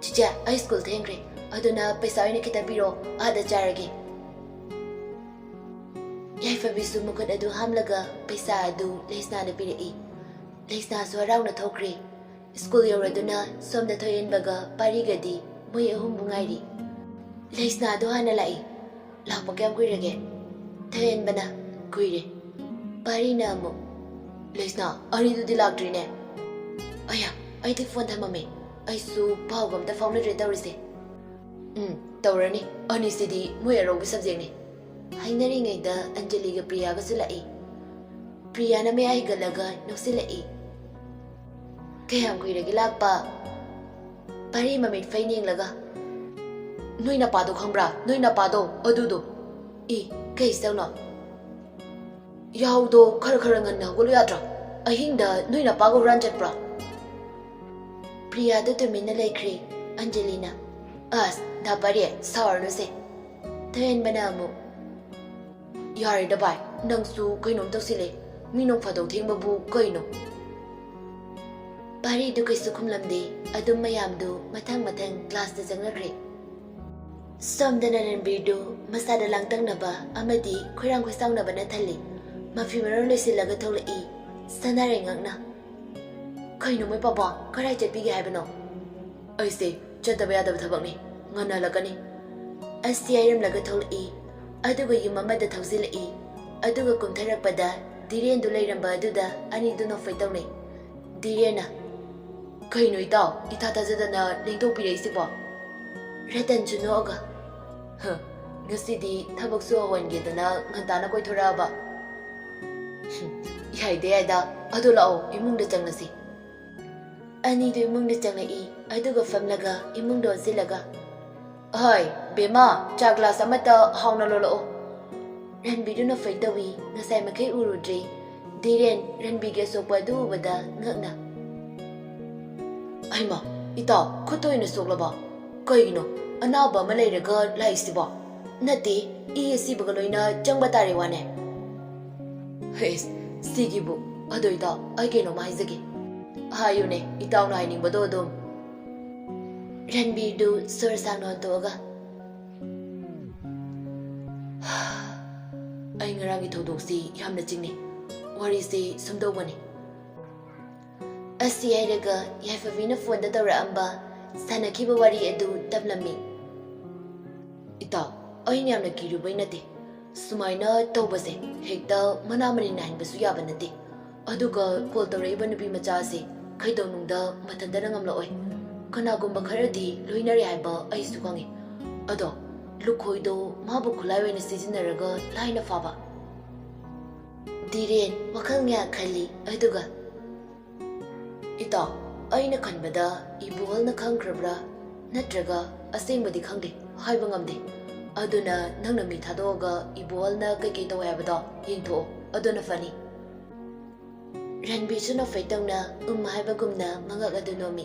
"ꯆꯤꯆꯦ, ꯑꯩ ꯁ꯭ꯀꯨꯜ ꯊꯦꯡꯈ꯭ꯔꯦ, ꯑꯗꯨꯅ ꯄꯩꯁꯥ ꯑꯣꯏꯅ ꯈꯤꯇ ꯄꯤꯔꯛꯑꯣ, ꯑꯥꯗ ꯆꯥꯔꯒꯦ꯫" ꯌꯥꯏꯐꯕꯤꯁꯨ ꯃꯈꯨꯠ ꯑꯗꯨ ꯍꯥꯝꯂꯒ ꯄꯩꯁꯥ ꯑꯗꯨ ꯂꯩꯁꯅꯥꯗ ꯄꯤꯔꯛꯏ꯫ ꯂꯩꯁꯅꯥꯁꯨ ꯍꯔꯥꯎꯅ ꯊꯣꯛꯈ꯭ꯔꯦ꯫ ꯁ꯭ꯀꯨꯜ ꯌꯧꯔꯗꯨꯅ ꯁꯣꯝꯗ ꯊꯣꯏꯍꯦꯟꯕꯒ ꯄꯥꯔꯤꯒꯗꯤ ꯃꯣꯏ ꯑꯍꯨꯝꯕꯨ ꯉꯥꯏꯔꯤ꯫ ꯂꯩꯁꯅꯥꯗꯣ ꯍꯥꯟꯅ ꯂꯥꯛꯏ꯫ "ꯂꯥꯛꯄ ꯀꯌꯥꯝ ꯀꯨꯏꯔꯒꯦ?" ꯊꯣꯏꯍꯦꯟꯕꯅ, "ꯀꯨꯏꯔꯦ꯫" ꯄꯥꯔꯤꯅ ꯑꯃꯨꯛ, "ꯂꯩꯁꯅꯥ, ꯑꯅꯤꯗꯨꯗꯤ ꯂꯥꯛꯇ꯭ꯔꯤꯅꯦ꯫" "ꯑꯌꯥ, ꯑꯩꯗꯤ ꯐꯣꯟ ꯊꯝꯃꯝꯃꯦ꯫ ꯑꯩꯁꯨ ꯄꯥꯎꯒ ꯑꯝꯇ ꯐꯥꯎꯅꯗ꯭ꯔꯦ ꯇꯧꯔꯤꯁꯦ꯫" "ꯎꯝ, ꯇꯧꯔꯅꯤ꯫ ꯑꯅꯤꯁꯤꯗꯤ ꯃꯣꯏ ꯑꯔꯧꯕ ꯁꯕꯖꯦꯛꯅꯤ꯫" ꯍꯥꯏꯅꯔꯤꯉꯩꯗ ꯑꯟꯖꯂꯤꯒ ꯄ꯭ꯔꯤꯌꯥꯒꯁꯨ ꯂꯥꯛꯏ꯫ ꯄ꯭ꯔꯤꯌꯥꯅ ꯃꯌꯥ ꯍꯤꯒꯠꯂꯒ ꯅꯣꯛꯁꯤꯜꯂꯛꯏ꯫ "ꯀꯌꯥꯝ ꯀꯨꯏꯔꯒꯦ ꯂꯥꯛꯄ?" ꯄꯥꯔꯤ ꯃꯃꯤꯠ ꯐꯩꯅ ꯌꯦꯡꯂꯒ, "ꯅꯣꯏ ꯅꯄꯥꯗꯣ ꯈꯪꯕ꯭ꯔꯥ? ꯅꯣꯏ ꯅꯄꯥꯗꯣ, ꯑꯗꯨꯗꯣ꯫" "ꯏ, ꯀꯩ ꯆꯧꯅꯣ?" "ꯌꯥꯍꯧꯗꯣ ꯈꯔ ꯈꯔ ꯉꯟꯅ ꯍꯧꯒꯠꯂꯨ ꯌꯥꯗ꯭ꯔꯣ? ꯑꯍꯤꯡꯗ ꯅꯣꯏ ꯅꯄꯥꯒ ꯍꯨꯔꯥꯟ ꯆꯠꯄ꯭ꯔꯣ?" ꯄ꯭ꯔꯤꯌꯥꯗꯣ ꯇꯨꯃꯤꯟꯅ ꯂꯩꯈ꯭ꯔꯦ꯫ ꯑꯟꯖꯂꯤꯅ, "ꯑꯁ, ꯗꯥ ꯄꯥꯔꯤ, ꯁꯥꯎꯔꯅꯨꯁꯦ꯫" ꯊꯣꯏꯍꯦꯟꯕꯅ ꯑꯃꯨꯛ, "ꯌꯥꯔꯦꯗ ꯚꯥꯏ, ꯅꯪꯁꯨ ꯀꯩꯅꯣꯝ ꯇꯧꯁꯤꯜꯂꯦ꯫ ꯃꯤ ꯅꯣꯡ ꯐꯥꯗꯣꯛ ꯊꯦꯡꯕꯕꯨ ꯀꯩꯅꯣ?" ꯄꯥꯔꯤꯗꯨ ꯀꯩꯁꯨ ꯈꯨꯝꯂꯝꯗꯦ꯫ ꯑꯗꯨꯝ ꯃꯌꯥꯝꯗꯨ ꯃꯊꯪ ꯃꯊꯪ ꯀ꯭ꯂꯥꯁꯇ ꯆꯪꯅꯈ꯭ꯔꯦ꯫ ꯁꯣꯝꯗꯅ ꯔꯟꯕꯤꯔꯗꯨ ꯃꯁꯥꯗ ꯂꯥꯡꯇꯛꯅꯕ ꯑꯃꯗꯤ ꯈꯣꯏꯔꯥꯡ ꯈꯣꯏꯁꯥꯎꯅꯕꯅ ꯊꯜꯂꯤ꯫ ꯃꯐꯤ ꯃꯔꯣꯟ ꯂꯣꯏꯁꯤꯜꯂꯒ ꯊꯣꯛꯂꯛꯏ꯫ ꯁꯅꯥꯔꯩꯉꯥꯛꯅ, "ꯀꯩꯅꯣ ꯃꯣꯏ ꯄꯥꯕꯣ, ꯀꯗꯥꯏ ꯆꯠꯄꯤꯒꯦ ꯍꯥꯏꯕꯅꯣ?" "ꯑꯩꯁꯦ ꯆꯠꯇꯕ ꯌꯥꯗꯕ ꯊꯕꯛꯅꯤ, ꯉꯟꯅ ꯍꯜꯂꯛꯀꯅꯤ꯫" ꯑꯁꯤ ꯍꯥꯏꯔꯝꯂꯒ ꯊꯣꯛꯂꯛꯏ꯫ ꯑꯗꯨꯒ ꯌꯨꯝ ꯑꯃꯗ ꯊꯧꯖꯤꯜꯂꯛꯏ꯫ ꯑꯗꯨꯒ ꯀꯨꯝꯊꯔꯛꯄꯗ ꯙꯤꯔꯦꯟꯗꯨ ꯂꯩꯔꯝꯕ ꯑꯗꯨꯗ ꯑꯅꯤꯗꯨ ꯅꯣꯛꯐꯦꯠ ꯇꯧꯅꯩ꯫ ꯙꯤꯔꯦꯟꯅ, "ꯀꯩꯅꯣ ꯏꯇꯥꯎ, ꯏꯊꯥ ꯊꯥꯖꯗꯅ ꯂꯦꯡꯊꯣꯛꯄꯤꯔꯛꯏꯁꯤꯕꯣ?" ꯔꯇꯟꯁꯨ ꯅꯣꯛꯑꯒ, "ꯍ, ꯉꯁꯤꯗꯤ ꯊꯕꯛꯁꯨ ꯍꯧꯍꯟꯒꯦꯗꯅ ꯉꯟꯇꯥꯅ ꯀꯣꯏꯊꯣꯔꯛꯑꯕ?" "ꯍꯨꯝ, ꯌꯥꯏꯗ ꯌꯥꯏꯗ, ꯑꯗꯨ ꯂꯥꯛꯑꯣ, ꯏꯃꯨꯡꯗ ꯆꯪꯂꯁꯤ꯫ ꯑꯅꯤꯗꯨ ꯏꯃꯨꯡꯗ ꯆꯪꯂꯛꯏ꯫ ꯑꯗꯨꯒ ꯐꯝꯂꯒ ꯏꯃꯨꯡꯗ ꯑꯣꯟꯁꯤꯜꯂꯒ, "ꯍꯣꯏ, ꯕꯦꯝꯃ, ꯆꯥ ꯒ꯭ꯂꯥꯁ ꯑꯃꯠꯇ ꯍꯥꯎꯅ ꯂꯣꯜꯂꯛꯑꯣ꯫" ꯔꯟꯕꯤꯔꯗꯨ ꯅꯣꯛꯐꯦꯠ ꯇꯧꯏ꯫ ꯉꯁꯥꯏ ꯃꯈꯩ ꯎꯔꯨꯗ꯭ꯔꯤ꯫ ꯙꯤꯔꯦꯟ ꯔꯟꯕꯤꯔꯒꯤ ꯑꯁꯣꯛꯄ ꯑꯗꯨ ꯎꯕꯗ ꯉꯛꯅ, "ꯍꯩꯃꯥ, ꯏꯇꯥꯎ, ꯈꯨꯠꯇ ꯑꯣꯏꯅ ꯁꯣꯛꯂꯕ? ꯀꯩꯒꯤꯅꯣ, ꯑꯅꯥꯕ ꯑꯃ ꯂꯩꯔꯒ ꯂꯥꯛꯏꯁꯤꯕꯣ? ꯅꯠꯇꯦ, ꯏ ꯑꯁꯤꯕꯒ ꯂꯣꯏꯅ ꯆꯪꯕ ꯇꯥꯔꯦ ꯋꯥꯅꯦ꯫" "ꯍꯦꯁ, ꯁꯤꯒꯤꯕꯨ, ꯑꯗꯣ ꯏꯇꯥꯎ, ꯑꯩ ꯀꯩꯅꯣꯝꯃ ꯍꯥꯏꯖꯒꯦ꯫" "ꯍꯥꯏꯌꯨꯅꯦ, ꯏꯇꯥꯎꯅ ꯍꯥꯏꯅꯤꯡꯕꯗꯣ ꯑꯗꯨꯝ꯫" ꯔꯟꯕꯤꯔꯗꯨ ꯁꯣꯔ ꯁꯥꯡꯅ ꯍꯣꯟꯗꯣꯛꯑꯒ, "ꯑꯩ ꯉꯔꯥꯡꯒꯤ ꯊꯧꯗꯣꯛꯁꯤ ꯌꯥꯝꯅ ꯆꯤꯡꯅꯩ꯫ ꯋꯥꯔꯤꯁꯤ ꯁꯨꯝꯗꯧꯕꯅꯤ꯫" ꯑꯁꯤ ꯍꯥꯏꯔꯒ ꯌꯥꯏꯐꯕꯤꯅ ꯐꯣꯟꯗ ꯇꯧꯔꯛꯑꯝꯕ ꯁꯥꯟꯅꯈꯤꯕ ꯋꯥꯔꯤ ꯑꯗꯨ ꯇꯝꯂꯝꯃꯤ꯫ "ꯏꯇꯥꯎ, ꯑꯩꯅ ꯌꯥꯝꯅ ꯀꯤꯔꯨꯕꯩ ꯅꯠꯇꯦ꯫ ꯁꯨꯃꯥꯏꯅ ꯇꯧꯕꯁꯦ ꯍꯦꯛꯇ ꯃꯅꯥ ꯃꯅꯤꯟ ꯅꯥꯏꯍꯟꯕꯁꯨ ꯌꯥꯕ ꯅꯠꯇꯦ꯫ ꯑꯗꯨꯒ ꯀꯣꯜ ꯇꯧꯔꯛꯏꯕ ꯅꯨꯄꯤ ꯃꯆꯥ ꯑꯁꯤ ꯀꯩꯗꯧꯅꯨꯡꯗ ꯃꯊꯟꯇꯅ ꯉꯝꯂꯛꯑꯣꯏ꯫ ꯀꯅꯥꯒꯨꯝꯕ ꯈꯔꯗꯤ ꯂꯣꯏꯅꯔꯦ ꯍꯥꯏꯕ ꯑꯩꯁꯨ ꯈꯪꯉꯤ꯫ ꯑꯗꯣ ꯂꯨꯈꯣꯏꯗꯣ ꯃꯥꯕꯨ ꯈꯨꯠꯂꯥꯏ ꯑꯣꯏꯅ ꯁꯤꯖꯤꯟꯅꯔꯒ ꯂꯥꯏꯅ ꯐꯥꯕ꯫" ꯙꯤꯔꯦꯟ ꯋꯥꯈꯜ ꯉꯥꯏꯍꯥꯛ ꯈꯜꯂꯤ, ꯑꯗꯨꯒ, "ꯏꯇꯥꯎ, ꯑꯩꯅ ꯈꯟꯕꯗ ꯏꯕꯣꯍꯜꯅ ꯈꯪꯈ꯭ꯔꯕ꯭ꯔꯥ ꯅꯠꯇ꯭ꯔꯒ ꯑꯁꯦꯡꯕꯗꯤ ꯈꯪꯗꯦ, ꯍꯥꯏꯕ ꯉꯝꯗꯦ꯫ ꯑꯗꯨꯅ ꯅꯪꯅ ꯃꯤ ꯊꯥꯗꯣꯛꯑꯒ ꯏꯕꯣꯍꯜꯅ ꯀꯩꯀꯩ ꯇꯧꯋꯦ ꯍꯥꯏꯕꯗꯣ ꯌꯦꯡꯊꯣꯛꯑꯣ, ꯑꯗꯨꯅ ꯐꯅꯤ꯫" ꯔꯟꯕꯤꯔꯁꯨ ꯅꯣꯛꯐꯦꯠ ꯇꯧꯅ ꯎꯝ ꯍꯥꯏꯕꯒꯨꯝꯅ ꯃꯉꯛ ꯑꯗꯨ ꯅꯣꯝꯃꯤ꯫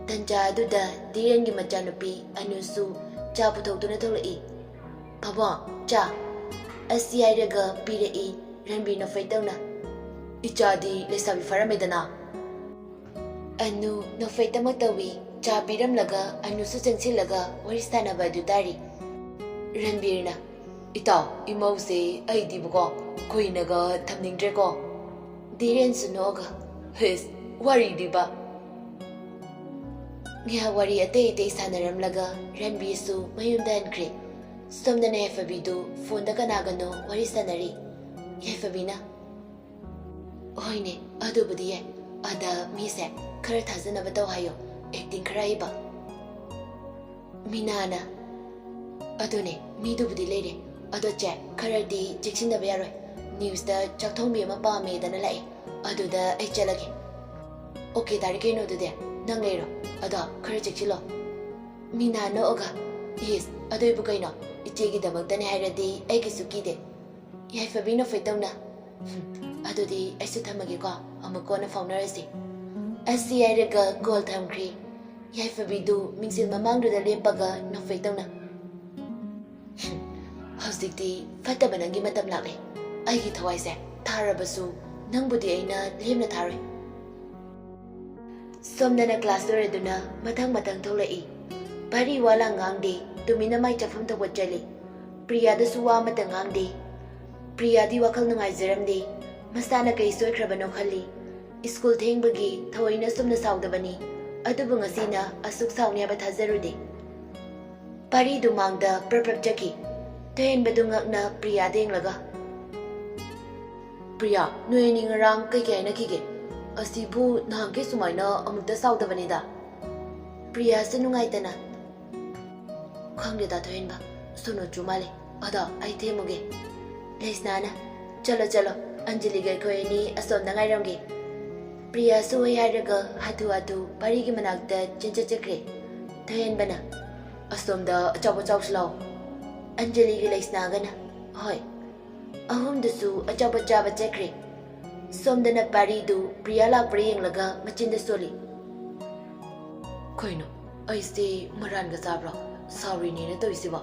ꯇꯟꯖꯥ ꯑꯗꯨꯗ ꯙꯤꯔꯦꯟꯒꯤ ꯃꯆꯥꯅꯨꯄꯤ ꯑꯅꯨꯁꯨ ꯆꯥ ꯄꯨꯊꯣꯛꯇꯨꯅ ꯊꯣꯛꯂꯛꯏ꯫ "ꯄꯥꯕꯨꯡ, ꯆꯥ꯫" ꯑꯁꯤ ꯍꯥꯏꯔꯒ ꯄꯤꯔꯛꯏ ꯔꯟꯕꯤꯔ ꯅꯣꯛꯐꯦꯠ ꯇꯧꯅ꯫ "ꯏꯆꯥꯗꯤ ꯂꯩꯁꯥꯕꯤ ꯐꯥꯔꯝꯃꯦꯗꯅ꯫" ꯑꯅꯨ ꯅꯣꯛꯐꯦꯠꯇꯃꯛ ꯇꯧꯏ꯫ ꯆꯥ ꯄꯤꯔꯝꯂꯒ ꯑꯅꯨꯁꯨ ꯆꯪꯁꯤꯜꯂꯒ ꯋꯥꯔꯤ ꯁꯥꯟꯅꯕ ꯑꯗꯨ ꯇꯥꯔꯤ꯫ ꯔꯟꯕꯤꯔꯅ, "ꯏꯇꯥꯎ, ꯏꯃꯧꯁꯦ ꯑꯩꯗꯤꯕꯀꯣ ꯀꯨꯏꯅꯒ ꯊꯝꯅꯤꯡꯗ꯭ꯔꯦꯀꯣ꯫" ꯙꯤꯔꯦꯟꯁꯨ ꯅꯣꯛꯑꯒ, "ꯍꯤꯁ, ꯋꯥꯔꯤꯗꯤꯕ꯫" ꯉꯥꯏꯍꯥꯛ ꯋꯥꯔꯤ ꯑꯇꯩ ꯑꯇꯩ ꯁꯥꯟꯅꯔꯝꯂꯒ ꯔꯟꯕꯤꯔꯁꯨ ꯃꯌꯨꯝꯗ ꯍꯟꯈ꯭ꯔꯦ꯫ ꯁꯣꯝꯗꯅ ꯌꯥꯏꯐꯕꯤꯗꯨ ꯐꯣꯟꯗ ꯀꯅꯥꯒꯅꯣ ꯋꯥꯔꯤ ꯁꯥꯟꯅꯔꯤ꯫ ꯌꯥꯏꯐꯕꯤꯅ, "ꯍꯣꯏꯅꯦ, ꯑꯗꯨꯕꯨꯗꯤ ꯌꯥꯏ꯫ ꯑꯗ ꯃꯤꯁꯦ ꯈꯔ ꯊꯥꯖꯅꯕ ꯇꯧ ꯍꯥꯏꯌꯣ, ꯑꯦꯛꯇꯤꯡ ꯈꯔ ꯍꯩꯕ꯫" ꯃꯤꯅꯥꯅ, "ꯑꯗꯨꯅꯦ, ꯃꯤꯗꯨꯕꯨꯗꯤ ꯂꯩꯔꯦ꯫ ꯑꯗꯣ ꯆꯦ, ꯈꯔꯗꯤ ꯆꯦꯛꯁꯤꯟꯗꯕ ꯌꯥꯔꯣꯏ꯫ ꯅ꯭ꯌꯨꯁꯇ ꯆꯥꯛꯊꯣꯡꯕꯤ ꯑꯃ ꯄꯥꯝꯃꯦꯗꯅ ꯂꯥꯛꯑꯦ꯫ ꯑꯗꯨꯗ ꯑꯩ ꯆꯠꯂꯒꯦ꯫ ꯑꯣꯀꯦ ꯇꯥꯔꯦ, ꯀꯩꯅꯣ ꯑꯗꯨꯗꯤ ꯅꯪ ꯂꯩꯔꯣ꯫ ꯑꯗꯣ ꯈꯔ ꯆꯦꯛꯁꯤꯜꯂꯣ꯫ ꯃꯤꯅꯥ ꯅꯣꯛꯑꯒ, "ꯏꯁ, ꯑꯗꯨꯏꯕꯨ ꯀꯩꯅꯣ? ꯏꯆꯦꯒꯤꯗꯃꯛꯇꯅꯦ ꯍꯥꯏꯔꯗꯤ ꯑꯩ ꯀꯩꯁꯨ ꯀꯤꯗꯦ꯫ ꯌꯥꯏꯐꯕꯤ ꯅꯣꯛꯐꯦꯠꯇꯧꯅ꯫ ꯍꯨꯝ, ꯑꯗꯨꯗꯤ ꯑꯩꯁꯨ ꯊꯝꯃꯒꯦꯀꯣ, ꯑꯃꯨꯛ ꯀꯣꯟꯅ ꯐꯥꯎꯅꯔꯁꯤ"꯫ ꯑꯁꯤ ꯍꯥꯏꯔꯒ ꯀꯣꯜ ꯊꯝꯈ꯭ꯔꯦ꯫ ꯌꯥꯏꯐꯕꯤꯗꯨ ꯃꯤꯡꯁꯦꯜ ꯃꯃꯥꯡꯗꯨꯗ ꯂꯦꯞꯄꯒ ꯅꯣꯛꯐꯦꯠꯇꯧꯅ꯫ "ꯍꯨꯝ, ꯍꯧꯖꯤꯛꯇꯤ ꯐꯠꯇꯕ ꯅꯪꯒꯤ ꯃꯇꯝ ꯂꯥꯛꯂꯦ꯫ ꯑꯩꯒꯤ ꯊꯋꯥꯏꯁꯦ ꯊꯥꯔꯕꯁꯨ ꯅꯪꯕꯨꯗꯤ ꯑꯩꯅ ꯂꯦꯝꯅ ꯊꯥꯔꯣꯏ"꯫ ꯁꯣꯝꯗꯅ ꯀ꯭ꯂꯥꯁ ꯂꯣꯏꯔꯗꯨꯅ ꯃꯊꯪ ꯃꯊꯪ ꯊꯣꯛꯂꯛꯏ꯫ ꯄꯥꯔꯤ ꯋꯥ ꯂꯥꯡ ꯉꯥꯡꯗꯦ, ꯇꯨꯃꯤꯟꯅ ꯃꯥꯏ ꯆꯥꯐꯝ ꯊꯣꯛꯄ ꯆꯠꯂꯤ꯫ ꯄ꯭ꯔꯤꯌꯥꯗꯁꯨ ꯋꯥ ꯑꯃꯠꯇ ꯉꯥꯡꯗꯦ꯫ ꯄ꯭ꯔꯤꯌꯥꯗꯤ ꯋꯥꯈꯜ ꯅꯨꯡꯉꯥꯏꯖꯔꯝꯗꯦ꯫ ꯃꯁꯥꯅ ꯀꯩ ꯁꯣꯏꯈ꯭ꯔꯕꯅꯣ ꯈꯜꯂꯤ꯫ ꯁ꯭ꯀꯨꯜ ꯊꯦꯡꯕꯒꯤ ꯊꯑꯣꯏꯅ ꯁꯨꯝꯅ ꯁꯥꯎꯗꯕꯅꯤ, ꯑꯗꯨꯕꯨ ꯉꯁꯤꯅ ꯑꯁꯨꯛ ꯁꯥꯎꯅꯤ ꯍꯥꯏꯕ ꯊꯥꯖꯔꯨꯗꯦ꯫ ꯄꯥꯔꯤꯗꯨ ꯃꯥꯡꯗ ꯄ꯭ꯔꯞ ꯄ꯭ꯔꯞ ꯆꯠꯈꯤ꯫ ꯊꯣꯏꯍꯦꯟꯕꯗꯨ ꯉꯛꯅ ꯄ꯭ꯔꯤꯌꯥꯗ ꯌꯦꯡꯂꯒ, "ꯄ꯭ꯔꯤꯌꯥ, ꯅꯣꯏ ꯑꯅꯤ ꯉꯔꯥꯡ ꯀꯩꯀꯩ ꯍꯥꯏꯅꯈꯤꯒꯦ? ꯑꯁꯤꯕꯨ ꯅꯍꯥꯟꯈꯩ ꯁꯨꯃꯥꯏꯅ ꯑꯃꯨꯛꯇ ꯁꯥꯎꯗꯕꯅꯤꯗ"꯫ ꯄ꯭ꯔꯤꯌꯥꯁꯨ ꯅꯨꯡꯉꯥꯏꯇꯅ, "ꯈꯪꯗꯦꯗ ꯊꯣꯏꯍꯦꯟꯕ, ꯁꯣꯅꯣ ꯆꯨ ꯃꯥꯜꯂꯦ꯫ ꯑꯗꯣ ꯑꯩ ꯊꯦꯝꯃꯨꯒꯦ"꯫ ꯂꯩꯁꯅꯥꯅ, "ꯆꯠꯂꯣ ꯆꯠꯂꯣ, ꯑꯟꯖꯂꯤꯒ ꯑꯩꯈꯣꯏ ꯑꯅꯤ ꯑꯁꯣꯝꯗ ꯉꯥꯏꯔꯝꯒꯦ"꯫ ꯄ꯭ꯔꯤꯌꯥꯁꯨ ꯍꯣꯏ ꯍꯥꯏꯔꯒ ꯍꯥꯊꯨ ꯍꯥꯊꯨ ꯄꯥꯔꯤꯒꯤ ꯃꯅꯥꯛꯇ ꯆꯦꯟꯆꯠ ꯆꯠꯈ꯭ꯔꯦ꯫ ꯊꯣꯏꯍꯦꯟꯕꯅ, "ꯑꯁꯣꯝꯗ ꯑꯆꯥꯄꯣꯠ ꯆꯥꯎꯁꯤ ꯂꯥꯎ"꯫ ꯑꯟꯖꯂꯤꯒ ꯂꯩꯁꯅꯥꯒꯅ, "ꯍꯣꯏ"꯫ ꯑꯍꯨꯝꯗꯨꯁꯨ ꯑꯆꯥꯄꯣꯠ ꯆꯥꯕ ꯆꯠꯈ꯭ꯔꯦ꯫ ꯁꯣꯝꯗꯅ ꯄꯥꯔꯤꯗꯨ ꯄ꯭ꯔꯤꯌꯥ ꯂꯥꯛꯄ꯭ꯔꯥ ꯌꯦꯡꯂꯒ ꯃꯆꯤꯟꯗ ꯁꯣꯜꯂꯤ꯫ "ꯀꯩꯅꯣ, ꯑꯩꯁꯦ ꯃꯔꯥꯟꯒ ꯆꯥꯕ꯭ꯔꯣ? ꯁꯥꯎꯔꯤꯅꯦꯅ ꯇꯧꯔꯤꯁꯤꯕꯣ?"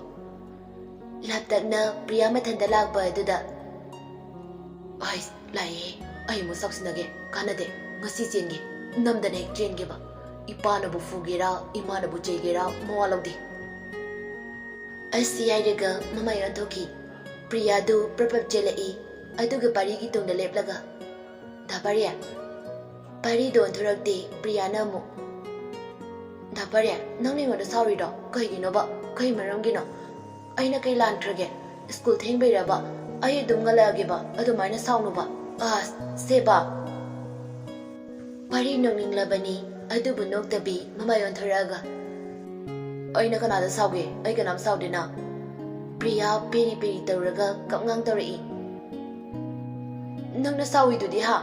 ꯂꯥꯞꯇꯛꯅ ꯄ꯭ꯔꯤꯌꯥ ꯃꯊꯟꯇ ꯂꯥꯛꯄ ꯑꯗꯨꯗ, "ꯑꯩꯁ, ꯂꯥꯛꯑꯦꯍꯦ꯫ ꯑꯩ ꯑꯃꯨꯛ ꯁꯥꯎꯁꯤꯟꯅꯒꯦ꯫ ꯀꯥꯟꯅꯗꯦ꯫ ꯉꯁꯤ ꯆꯦꯟꯒꯦ꯫ ꯅꯝꯗꯅ ꯍꯦꯛ ꯆꯦꯟꯒꯦꯕ꯫ ꯏꯄꯥꯅꯕꯨ ꯐꯨꯒꯦꯔꯥ, ꯏꯃꯥꯅꯕꯨ ꯆꯩꯒꯦꯔꯥ, ꯃꯋꯥ ꯂꯧꯗꯦ"꯫ ꯑꯁꯤ ꯍꯥꯏꯔꯒ ꯃꯃꯥꯏ ꯑꯣꯟꯊꯣꯛꯈꯤ꯫ ꯄ꯭ꯔꯤꯌꯥꯗꯨ ꯄ꯭ꯔꯞ ꯄ꯭ꯔꯞ ꯆꯦꯜꯂꯛꯏ꯫ ꯑꯗꯨꯒ ꯄꯥꯔꯤꯒꯤ ꯇꯨꯡꯗ ꯂꯦꯞꯂꯒ, "ꯗꯥ ꯄꯥꯔꯤ"꯫ ꯄꯥꯔꯤꯗꯣ ꯑꯣꯟꯊꯣꯔꯛꯇꯦ꯫ ꯄ꯭ꯔꯤꯌꯥꯅ ꯑꯃꯨꯛ, "ꯗꯥ ꯄꯥꯔꯤ, ꯅꯪꯅ ꯑꯩꯉꯣꯟꯗ ꯁꯥꯎꯔꯤꯔꯣ? ꯀꯩꯒꯤꯅꯣꯕ? ꯀꯩ ꯃꯔꯝꯒꯤꯅꯣ? ꯑꯩꯅ ꯀꯩ ꯂꯥꯟꯈ꯭ꯔꯒꯦ? ꯁ꯭ꯀꯨꯜ ꯊꯦꯡꯕꯩꯔꯕ? ꯑꯩ ꯑꯗꯨꯝ ꯉꯜꯂꯛꯑꯒꯦꯕ, ꯑꯗꯨꯃꯥꯏꯅ ꯁꯥꯎꯅꯨꯕ꯫ ꯑꯁ, ꯁꯦꯕꯥ!" ꯄꯥꯔꯤ ꯅꯣꯛꯅꯤꯡꯂꯕꯅꯤ, ꯑꯗꯨꯕꯨ ꯅꯣꯛꯇꯕꯤ ꯃꯃꯥꯏ ꯑꯣꯟꯊꯣꯔꯛꯑꯒ, "ꯑꯩꯅ ꯀꯅꯥꯗ ꯁꯥꯎꯒꯦ? ꯑꯩ ꯀꯅꯥꯝ ꯁꯥꯎꯗꯦꯅ"꯫ ꯄ꯭ꯔꯤꯌꯥ ꯄꯦꯔꯤ ꯄꯦꯔꯤ ꯇꯧꯔꯒ ꯀꯞꯉꯥꯡ ꯇꯧꯔꯛꯏ꯫ "ꯅꯪꯅ ꯁꯥꯎꯏꯗꯨꯗꯤ ꯍꯥ?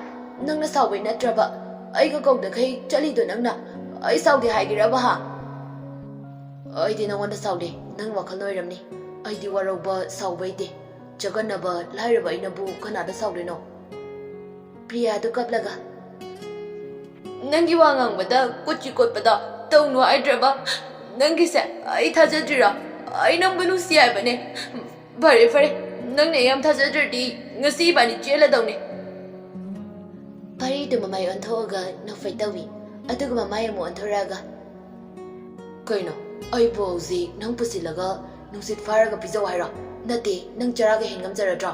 ꯅꯪꯅ ꯁꯥꯎꯕꯩ ꯅꯠꯇ꯭ꯔꯕ ꯑꯩꯒ ꯀꯧꯗꯈꯩ ꯆꯠꯂꯤꯗꯣ? ꯅꯪꯅ ꯑꯩ ꯁꯥꯎꯗꯦ ꯍꯥꯏꯒꯦꯔꯕ, ꯍꯥ? ꯑꯩꯗꯤ ꯅꯉꯣꯟꯗ ꯁꯥꯎꯗꯦ, ꯅꯪ ꯋꯥꯈꯜ ꯑꯣꯏꯔꯝꯅꯤ꯫ ꯑꯩꯗꯤ ꯋꯥꯔꯧꯕ ꯁꯥꯎꯕꯩꯗꯦ꯫ ꯆꯒꯟꯅꯕ ꯂꯥꯏꯔꯕ ꯑꯩꯅꯕꯨ ꯀꯅꯥꯗ ꯁꯥꯎꯗꯣꯏꯅꯣ? ꯄ꯭ꯔꯤꯌꯥꯗꯨ ꯀꯞꯂꯒ, "ꯅꯪꯒꯤ ꯋꯥ ꯉꯥꯡꯕꯗ ꯀꯣꯠꯆꯤ ꯀꯣꯠꯄꯗꯣ ꯇꯧꯅꯨ ꯍꯥꯏꯗ꯭ꯔꯕ? ꯅꯪꯒꯤꯁꯦ ꯑꯩ ꯊꯥꯖꯗ꯭ꯔꯤꯔꯣ? ꯑꯩ ꯅꯪꯕꯨ ꯅꯨꯡꯁꯤ ꯍꯥꯏꯕꯅꯦ꯫ ꯐꯔꯦ, ꯐꯔꯦ, ꯅꯪꯅ ꯑꯩ ꯌꯥꯝ ꯊꯥꯖꯗ꯭ꯔꯗꯤ ꯉꯁꯤ ꯏꯕꯥꯅꯤ ꯆꯦꯜꯂꯗꯧꯅꯦ꯫" ꯄꯥꯔꯤꯗꯨ ꯃꯃꯥꯏ ꯑꯣꯟꯊꯣꯛꯑꯒ ꯅꯣꯛꯐꯦꯠ ꯇꯧꯏ꯫ ꯑꯗꯨꯒ ꯃꯃꯥꯏ ꯑꯃꯨꯛ ꯑꯣꯟꯊꯣꯔꯛꯑꯒ, "ꯀꯩꯅꯣ, ꯑꯩꯕꯨ ꯍꯧꯖꯤꯛ ꯅꯪ ꯄꯨꯁꯤꯜꯂꯒ ꯅꯨꯡꯁꯤꯠ ꯐꯥꯔꯒ ꯄꯤꯖꯧ ꯍꯥꯏꯔꯣ? ꯅꯠꯇꯦ, ꯅꯪ ꯆꯔꯥꯒ ꯍꯦꯟ ꯉꯝꯖꯔꯗ꯭ꯔꯣ?"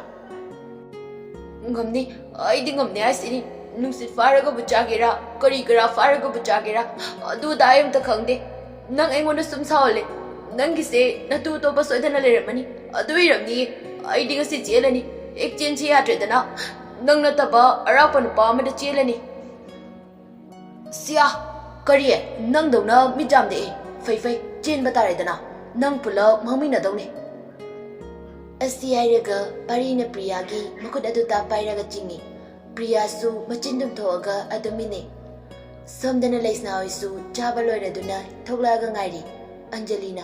"ꯉꯝꯅꯤ, ꯑꯩꯗꯤ ꯉꯝꯅꯤ ꯍꯥꯏꯁꯤꯅꯤ꯫ ꯅꯨꯡꯁꯤꯠ ꯐꯥꯔꯒꯕꯨ ꯆꯥꯒꯦꯔꯥ, ꯀꯔꯤ ꯀꯔꯥ ꯐꯥꯔꯒꯕꯨ ꯆꯥꯒꯦꯔꯥ, ꯑꯗꯨ ꯑꯗꯥ ꯑꯩ ꯑꯝꯇ ꯈꯪꯗꯦ꯫ ꯅꯪ ꯑꯩꯉꯣꯟꯗ ꯁꯨꯝ ꯁꯥꯎꯍꯜꯂꯦ꯫ ꯅꯪꯒꯤꯁꯦ ꯅꯇꯨ ꯑꯇꯣꯞꯄ ꯁꯣꯏꯗꯅ ꯂꯩꯔꯝꯃꯅꯤ꯫ ꯑꯗꯨ ꯑꯣꯏꯔꯝꯅꯤꯌꯦ꯫ ꯑꯩꯗꯤ ꯉꯁꯤ ꯆꯦꯜꯂꯅꯤ꯫ ꯍꯦꯛ ꯆꯦꯟꯁꯤ ꯌꯥꯗ꯭ꯔꯦꯗꯅ꯫ ꯅꯪ ꯅꯠꯇꯕ ꯑꯔꯥꯛꯄ ꯅꯨꯄꯥ ꯑꯃꯗ ꯆꯦꯜꯂꯅꯤ꯫" "ꯁꯤꯌꯥ, ꯀꯔꯤ? ꯅꯪꯗꯧꯅ ꯃꯤꯠ ꯌꯥꯝꯗꯦ꯫ ꯐꯩ ꯐꯩ, ꯆꯦꯟꯕ ꯇꯥꯔꯦꯗꯅ꯫ ꯅꯪ ꯄꯨꯂꯞ ꯃꯥꯡꯃꯤꯟꯅꯗꯧꯅꯤ꯫" ꯑꯁꯤ ꯍꯥꯏꯔꯒ ꯄꯥꯔꯤꯅ ꯄ꯭ꯔꯤꯌꯥꯒꯤ ꯃꯈꯨꯠ ꯑꯗꯨ ꯇꯥꯞ ꯄꯥꯏꯔꯒ ꯆꯤꯡꯏ꯫ ꯄ꯭ꯔꯤꯌꯥꯁꯨ ꯃꯆꯤꯟ ꯇꯨꯝꯊꯣꯛꯑꯒ ꯑꯗꯨꯝ ꯏꯟꯅꯩ꯫ ꯁꯣꯝꯗꯅ ꯂꯩꯁꯅꯥ ꯍꯣꯏꯁꯨ ꯆꯥꯕ ꯂꯣꯏꯔꯗꯨꯅ ꯊꯣꯛꯂꯛꯑꯒ ꯉꯥꯏꯔꯤ꯫ ꯑꯟꯖꯂꯤꯅ,